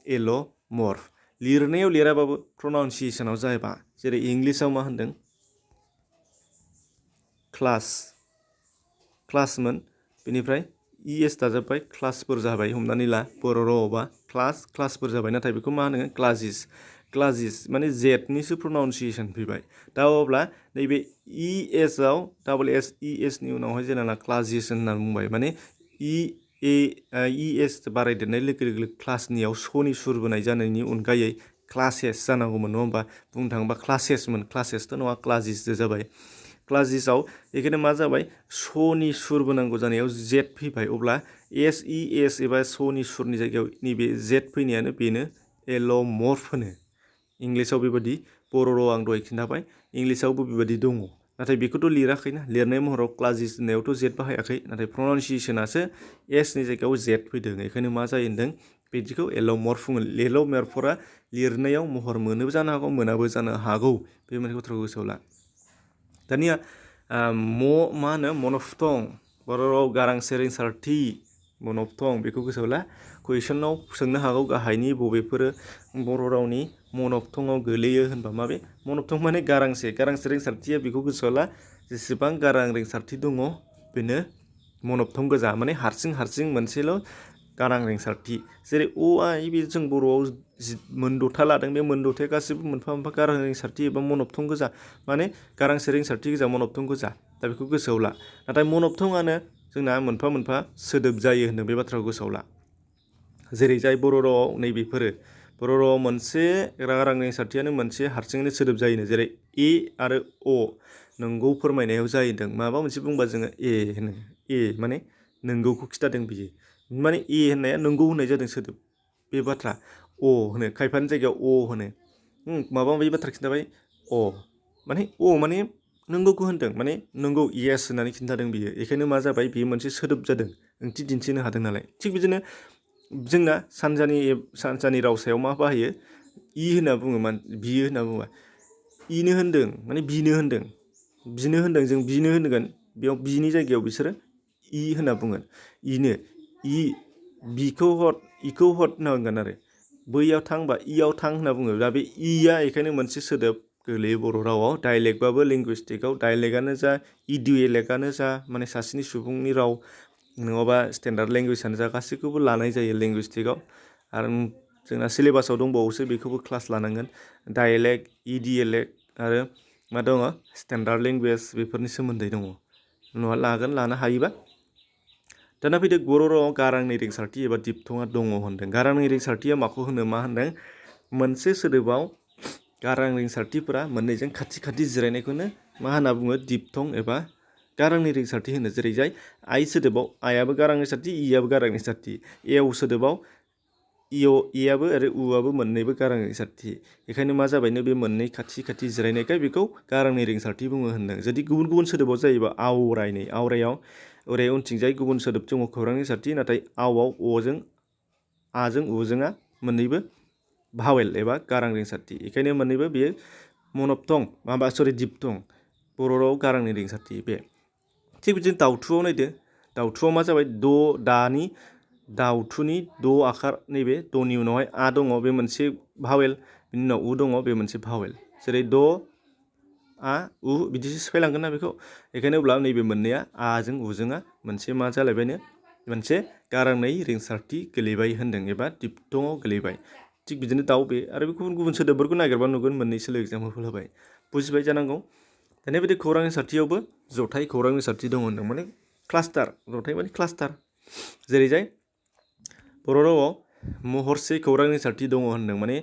एल'मर्फ। लिरनायाव लिराबाबो प्रनाउन्सियेसनाव जाहैबा, जेरै इंलिसाव मा होनदों क्लासमोन, बेनिफ्राय इएस दाजाबबाय क्लासफोर जाबाय। हमनानै ला बर' रावावबा क्लासफोर जाबाय, नाथाय बेखौ मा होनो क्लाजिस माने जेडनिसो प्रनाउन्सियेसन फैबाय। दा अब्ला नैबे इएसआव ES नि उनावहाय जेनेबा क्लाजिस होनना बुंबाय, माने इएस बारायदेरनाय लोगो लोगो क्लासनियाव सनि सुर बोनाय जानायनि अनगायै क्लासेस जानांगौमोन, नङा होमबा? बुंनो थाङोबा क्लासेसथ' नङा, क्लाजिससो जाबाय। क्लाजिसआव बेखायनो मा जाबाय, सनि सुर बोनांगौ जानायाव जेड फैबाय। अब्ला SES एबा सनि सुरनि जायगायाव नैबे जेड फैनायानो बेनो एल'मर्फ होनो। इंलिसाव बेबायदि, बर' रावाव आं दहाय खिन्थाबाय, इंलिसावबो बेबायदि दङ। नाथाय बेखौथ' लिराखैना, लिरनाय महराव क्लाजिस होननायावथ' जेड बाहायाखै, नाथाय प्रनाउन्सियेसनासो एसनि जायगायाव जेड फैदों। बेखायनो मा जायो होनदों, बिदिखौ एल'मर्फ बुङो। एल'मर्फरा लिरनायाव महर मोनोबो जानो हागौ, मोनाबो जानो हागौ, बे मोनसे बाथ्राखौ गोसोआव ला। दानिया मा होनो मन'फ्थं, बर' रावाव गारांसे रिंसारथि मन'फ्थं, बेखौ गोसोआव ला। कुइसनाव सोंनो हागौ गाहायनि बबेफोरो बर' रावनि मन'फ्थंआव गोलैयो होनबा माबे? मन'फ्थं माने गारांसे रिंसारथिया, बेखौ गोसोआव ला। जेसेबां गारां रिंसारथि दङ बेनो मन'फ्थं गोजा, माने हारसिं मोनसेल' गारां रिंसारथि। जेरै बे जों बर'आव मोनद'था लादों, बे मोनद'थाया गासिबो मोनफा मोनफा गारां रिंसारथि एबा मन'फ्थं गोजा, माने गारांसे रिंसारथि गोजा, मन'फ्थं गोजा। दा बेखौ गोसोआव ला। नाथाय मन'फ्थंआनो जोंना मोनफा मोनफा सोदोब जायो होनदों, बे बाथ्राखौ गोसोआव ला। जेरै जाय बर' रावाव नैबेफोरो, बर' रावाव मोनसे गारां रिंसारथियानो मोनसे हारसिङैनो सोदोब जायोनो। जेरै ए आरो अ नोंगौ फोरमायनायाव जाहैदों। माबा मोनसे बुंबा जोङो होनो, माने नोंगौखौ खिथादों बियो, माने होननाया नोंगौ होननाय जादों सोदोब, बे बाथ्रा। होनो, खायफानि जायगायाव होनो। माबा माबि बाथ्रा खिन्थाबाय माने नोंगौखौ होनदों, माने नोंगौ येस होननानै खिन्थादों बियो। बेखायनो मा जाबाय, बेयो मोनसे सोदोब जादों, ओंथि दिन्थिनो हादों नालाय। थिग बिदिनो जोंना सानजानि रावसायाव मा बाहायो, होनना बुङो, बियो होनना बुङा, इनो होनदों, माने बिनो होनदों, जों बिनो होनगोन, बेयाव बिनि जायगायाव बिसोरो होनना बुंगोन। बिखौ हर, इखौ हर होनना बुंगोन आरो। बैयाव थां बा इयाव थां होनना बुङो। दा बे बेखायनो मोनसे सोदोब गोलैयो बर' रावाव। डाइलेक्टबाबो लिंगुइस्टिकआव, डाइलेक्टआनो जा इडिएलेक्टआनो जा, माने सासेनि सुबुंनि राव नङाबा स्टेन्डार्ड लेंगुवेजआनो जा, गासैखौबो लानाय जायो लिंगुइस्टिकआव। आरो जोंना सिलेबासाव दंबावोसो, बेखौबो क्लास लानांगोन। डाइलेक्ट, इडिएलेक्ट आरो मा दङ, स्टेन्डार्ड लेंगुवेज, बेफोरनि सोमोन्दै दङ। लानो हायोबा। दाना फैदो, बर' रावाव गारांनि रिंसारथि एबा दिपथंआ दङ होनदों। गारांनि रिंसारथिया माखौ होनो, मा होनदों, मोनसे सोदोबाव गारां रिंसारथिफोरा मोननैजों खाथि खाथि जिरायनायखौनो मा होनना बुङो, दिपथं एबा गारांनि रिंसारथि होनो। जेरै जाय आइ सोदोबाव आइआबो गारां रिंसारथि, इआबो गारां रिंसारथि। एव सोदोबाव एआबो आरो उआबो मोननैबो गारां रिंसारथि। बेखायनो मा जाबायनो, बे मोननै खाथि खाथि जिरायनायखाय बेखौ गारांनि रिंसारथि बुङो होनदों। जुदि गुबुन गुबुन सोदोबाव जायोबा आवरायाव ओरै उनथिंजाय गुबुन सोदोब दङ खौरां रिंसारथि, नाथाय आवआव आजों उजोंआ मोननैबो भावेल एबा गारां रिंसारथि। बेखायनो मोननैबो बेयो दिपथं, बर' रावाव गारांनि रिंसारथि। बे थिग बिदिनो दाउथुआव नायदो, दाउथुआव मा जाबाय, दाउथुनि आखार, नैबे दनि उनावहाय दङ, बे मोनसे भावेल, बिनि उनाव दङ, बे मोनसे भावेल। जेरै बिदिसो सिफायलांगोन ना बेखौ। बेखायनो अब्ला नैबे मोननैया आजों उजोंआ मोनसे मा जालायबायनो, मोनसे गारांनै रिंसारथि गोलैबाय होनदों एबा दिपथंआव गोलैबाय। थिग बिदिनो बे आरो गुबुन गुबुन सोदोबफोरखौ नागिरबा नुगोन, मोननैसोल' एग्जाम्पोल होबाय, बुजिबाय जानांगौ। दानिया बिदि खौरां रिंसारथियावबो जथाय खौरां रिंसारथि दङ होनदों, माने क्लास्टार, जथाय माने क्लास्टार। जेरै जाय बर' रावाव महरसे खौरां रिंसारथि दङ होनदों, माने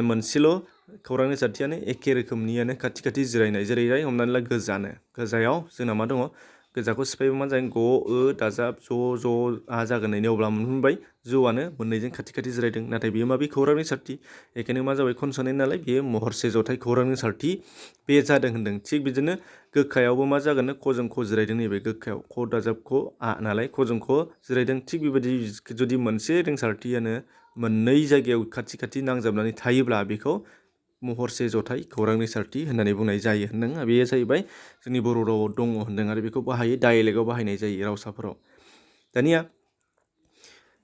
मोनसेल' खौरां रिंसारथियानो एखे रोखोमनियानो खाथि खाथि जिरायनाय। जेरै जाय हमनानै ला गोजायाव जोंना मा दङ, गोजाखौ सिफायबा मा जागोन ग दाजाब ज आ जागोन नैनि अब्ला मोनबाय ज'आनो मोननैजों खाथि खाथि जिरायदों नाथाय बेयो माबे खौरांनि सारथि बेखायनो मा जाबाय कनसोनेन्ट नालाय बेयो महरसे जथाय खौरांनि सारथि बे जादों होनदों थिग बिदिनो गोखायावबो मा जागोन खजों ख जिरायदों नैबे गोखायाव ख दाजाब ख आ नालाय खजों ख जिरायदों थिग बेबायदि जुदि मोनसे रिंसारथियानो मोननै जायगायाव खाथि खाथि नांजाबनानै थायोब्ला बेखौ महरसे जथाय खौरांनि सारथि होननानै बुंनाय जायो होनदों बेयो जाहैबाय जोंनि बर' रावाव दङ होनदों आरो बेखौ बाहायो डाइलेक्टआव बाहायनाय जायो रावसाफोराव दानिया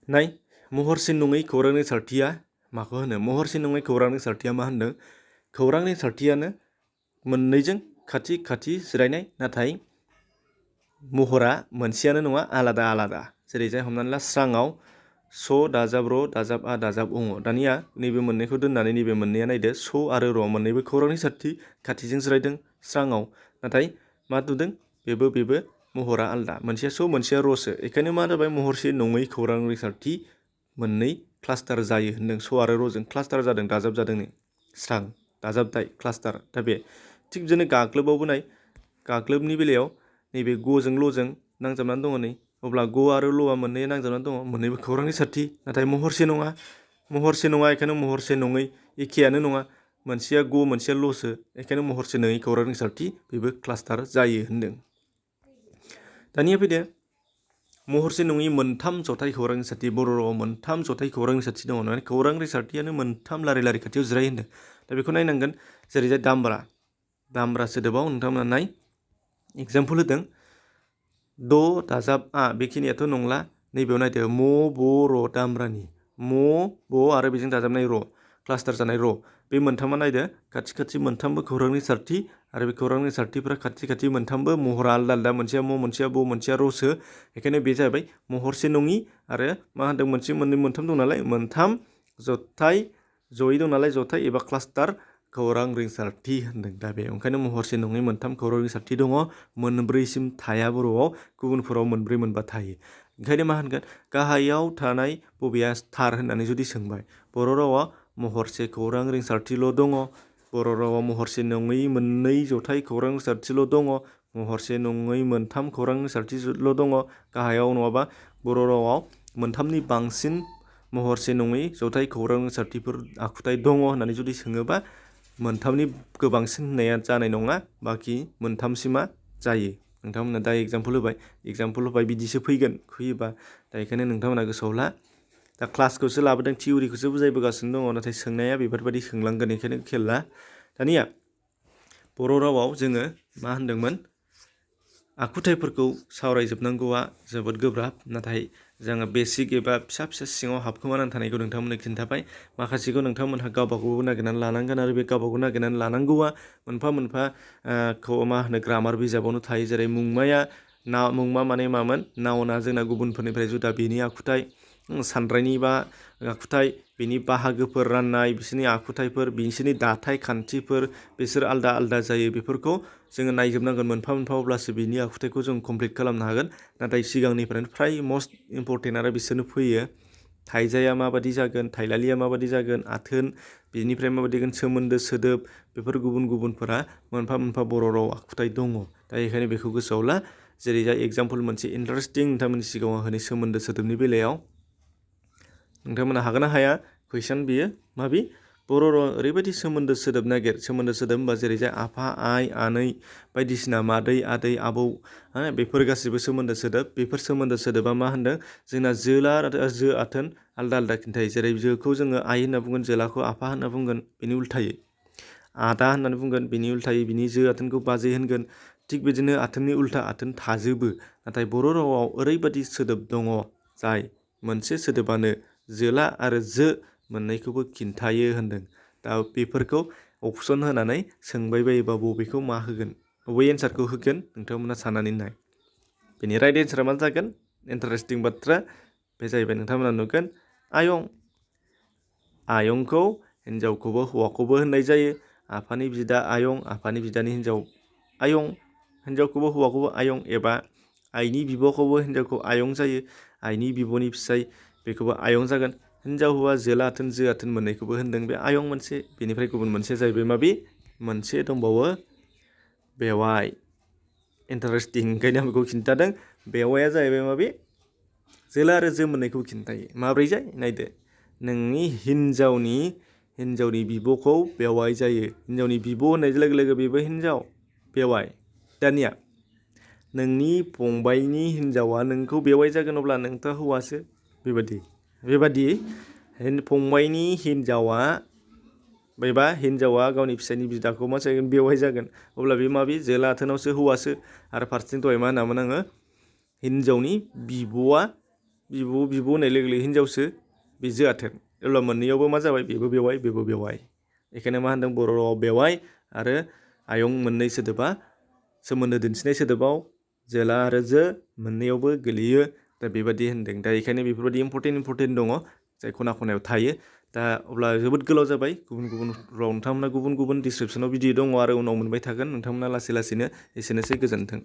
नाय महरसे नङै खौरांनि सारथिया माखौ होनो महरसे नङै खौरांनि सारथिया मा होनदों खौरांनि सारथियानो मोननैजों खाथि खाथि जिरायनाय नाथाय महरा मोनसेयानो नङा आलादा आलादा जेरै जाय हमनानै ला स्राङाव स दाजाब र दाजाब आ दाजाब अङ दानिया नैबे मोननैखौ दोननानै नैबे मोननैया नायदो स आरो र मोननैबो खौरांनि सारथि खाथिजों जिरायदों स्राङाव नाथाय मा नुदों बेबो महरा आलादा मोनसेया स मोनसेया रसो बेखायनो मा जाबाय महरसे नङै खौरांनि सारथि मोननै क्लास्टार जायो होनदों स आरो रजों क्लास्टार जादों दाजाब जादों स्रां दाजाबथाय क्लास्टार दा बे थिग बिदिनो गाग्लोबावबो नाय गाग्लोबनि बेलायाव नैबे गजों लजों नांजाबनानै दङ नै अब्ला ग आरो लआ मोननै नांजाबनानै दङ मोननैबो खौरांनि सारथि नाथाय महरसे नङा बेखायनो महरसे नङै एखेयानो नङा मोनसेया ग मोनसेया लसो बेखायनो महरसे नङै खौरांनि सारथि बेबो क्लास्टार जायो होनदों दानिया फैदो महरसे नङै मोनथाम जथाय खौरांनि सारथि बर' रावाव मोनथाम जथाय खौरांनि सारथि दङ माने खौरां रिंसारथियानो मोनथाम लारि लारि खाथियाव जिरायो होनदों दा बेखौ नायनांगोन जेरैजाय दामब्रा सोदोबाव नोंथांमोना नाय एग्जाम्पल होदों द दाजाब आ बेखिनियाथ' नंला नैबेयाव नायदो म ब र दामब्रानि म ब आरो बेजों दाजाबनाय र क्लास्टार जानाय र बे मोनथामा नायदो खाथि खाथि मोनथामबो खौरांनि सारथि आरो बे खौरांनि सारथिफोरा खाथि खाथि मोनथामबो महरा आलदा आलदा मोनसेया म मोनसेया ब मोनसेया रसो बेखायनो बे जाबाय महरसे नङि आरो मा होनदों मोनसे मोननै मोनथाम दं नालाय मोनथाम जथाय जयै दं नालाय जथाय एबा क्लास्टार खौरां रिंसारथि होनदों दा बे ओंखायनो महरसे नङै मोनथाम खौरां रिंसारथि दङ मोनब्रैसिम थाया बर'आव गुबुनफोराव मोनब्रै मोनबा थायो ओंखायनो मा होनगोन गाहायाव थानाय बबेया थार होननानै जुदि सोंबाय बर' रावा महरसे खौरां रिंसारथिल' दङ बर' रावा महरसे नङै मोननै जथाय खौरां रिंसारथिल' दङ महरसे नङै मोनथाम खौरां रिंसारथिल' दङ गाहायाव नङाबा बर' रावाव मोनथामनि बांसिन महरसे नङै जथाय खौरां रिंसारथिफोर आखुथाय दङ होननानै जुदि सोङोबा मोनथामनि गोबांसिन होननाया जानाय नङा बाखि मोनथामसिमा जायो नोंथांमोना दा एग्जाम्पल होबाय बिदिसो फैयोबा दा बेखायनो नोंथांमोना गोसोआव ला दा क्लासखौसो लाबोदों थिउरिखौसो बुजायबोगासिनो दङ नाथाय सोंनाया बेफोरबायदि सोंलांगोन बेखायनो खेल ला दानिया बर' रावाव जोङो मा होनदोंमोन आखुथायफोरखौ सावरायजोबनांगौआ जोबोद गोब्राब नाथाय जोङो बेसिक एबा फिसा फिसा सिङाव हाबखोमानानै थानायखौ नोंथांमोननो खिन्थाबाय माखासेखौ नोंथांमोनहा गावबागाव नागिरनानै लानांगोन आरो बे गावबागाव नागिरनानै लानांगौआ मोनफा मोनफा मा होनो ग्रामार बिजाबावनो थायो जेरै मुंमा माने मामोन नाउना जोंना गुबुनफोरनिफ्राय जुदा बेनि आखुथाय सानरायनि बा आखुथाय बिनि बाहागोफोर राननाय बिसोरनि आखुथायफोर बिसोरनि दाथाय खान्थिफोर बिसोर आलदा आलदा जायो बेफोरखौ जोङो नायजोबनांगोन मोनफा मोनफा अब्लासो बिनि आखुथायखौ जों कमप्लिट खालामनो हागोन नाथाय सिगांनिफ्रायनो फ्राय मस्ट इम्परटेन्ट आरो बिसोरनो फैयो थाइजाया माबादि जागोन थाइलालिया माबादि जागोन आथोन बिनिफ्राय माबादि जागोन सोमोन्दो सोदोब बेफोर गुबुनफोरा मोनफा मोनफा बर' राव आखुथाय दङ दा बेखायनो बेखौ गोसोआव ला जेरै जा एग्जाम्पल मोनसे इन्टारेस्टिं नोंथांमोननि सिगाङाव होनाय सोमोन्दो सोदोबनि बेलायाव नोंथांमोना हागोन ना हाया कुइसन बियो माबि बर' राव ओरैबायदि सोमोन्दो सोदोब होनबा जेरै जाय आफा आइ आनै बायदिसिना मादै आदै आबौ बेफोर गासिबो सोमोन्दो सोदोब बेफोर सोमोन्दो सोदोबा मा होनदों जोंना जोला आरो जो आथोन आलदा आलदा खिन्थायो जेरै जोखौ जोङो आइ होनना बुंगोन जोलाखौ आफा होनना बुंगोन बेनि उल्थायै आदा होननानै बुंगोन बिनि उल्थायै बिनि जो आथोनखौ बाजै होनगोन थिग बिदिनो आथोननि उल्था आथोन थाजोबो नाथाय बर' रावाव ओरैबायदि सोदोब दङ जाय मोनसे सोदोबानो जोला आरो जो मोननैखौबो खिन्थायो होनदों दा बेफोरखौ अपसन होनानै सोंबाय बायोबा बबेखौ मा होगोन बबे एन्सारखौ होगोन नोंथांमोना साननानै नाय बेनि राइट एन्सारा मा जागोन इन्टारेस्टिं बाथ्रा बे जाहैबाय नोंथांमोना नुगोन आयंखौ हिन्जावखौबो हौवाखौबो होननाय जायो आफानि बिदा आयं आफानि बिदानि हिन्जाव आयं हिन्जावखौबो हौवाखौबो आयं एबा आइनि बिब'खौबो हिन्जावखौ आयं जायो आइनि बिब'नि फिसाय बेखौबो आयं जागोन हिन्जाव हौवा जोला आथोन जो आथोन मोननैखौबो होनदों बे आयं मोनसे बेनिफ्राय गुबुन मोनसे जाहैबाय माबि मोनसे दंबावो बेवाइ इन्टारेस्टिं ओंखायनो आं बेखौ खिन्थादों। बेवाइया जाहैबाय माबे जोला आरो जो मोननैखौ खिन्थायो। माब्रै जाय नायदो नोंनि हिन्जावनि बिब'खौ बेवाइ जायो। हिन्जावनि बिब' होननाय लोगो लोगो बेबो हिन्जाव बेवाइ। दानिया नोंनि फंबायनि हिन्जावा नोंखौ बेवाइ जागोन अब्ला नोंथ' हौवासो बेबादि फंबायनि हिन्जावा एबा हिन्जावा गावनि फिसायनि बिदाखौ मा जागोन बेवाइ जागोन अब्ला बे माबे जोला आथोनावसो हौवासो आरो फारसेथिं दहाय मा होनामोन आङो हिन्जावनि बिब'आ बिब' होननाय लोगो लोगो हिन्जावसो बे जो आथोन अब्ला मोननैयावबो मा जाबाय बेबो बेवाइ बेखायनो मा होनदों बर' रावाव बेवाइ आरो आयं मोननै सोदोबा सोमोन्दो दिन्थिनाय सोदोबाव जोला आरो जो मोननैयावबो गोलैयो। दा बेबादि होनदों। दा बेखायनो बेफोरबायदि इम्परटेन्ट दङ जाय खना खनायाव थायो। दा अब्ला जोबोद गोलाव जाबाय गुबुन राव नोंथांमोना गुबुन डिसक्रिपसनाव भिडिअ दङ आरो उनाव मोनबाय थागोन नोंथांमोना लासै लासैनो एसेनोसै गोजोन्थों।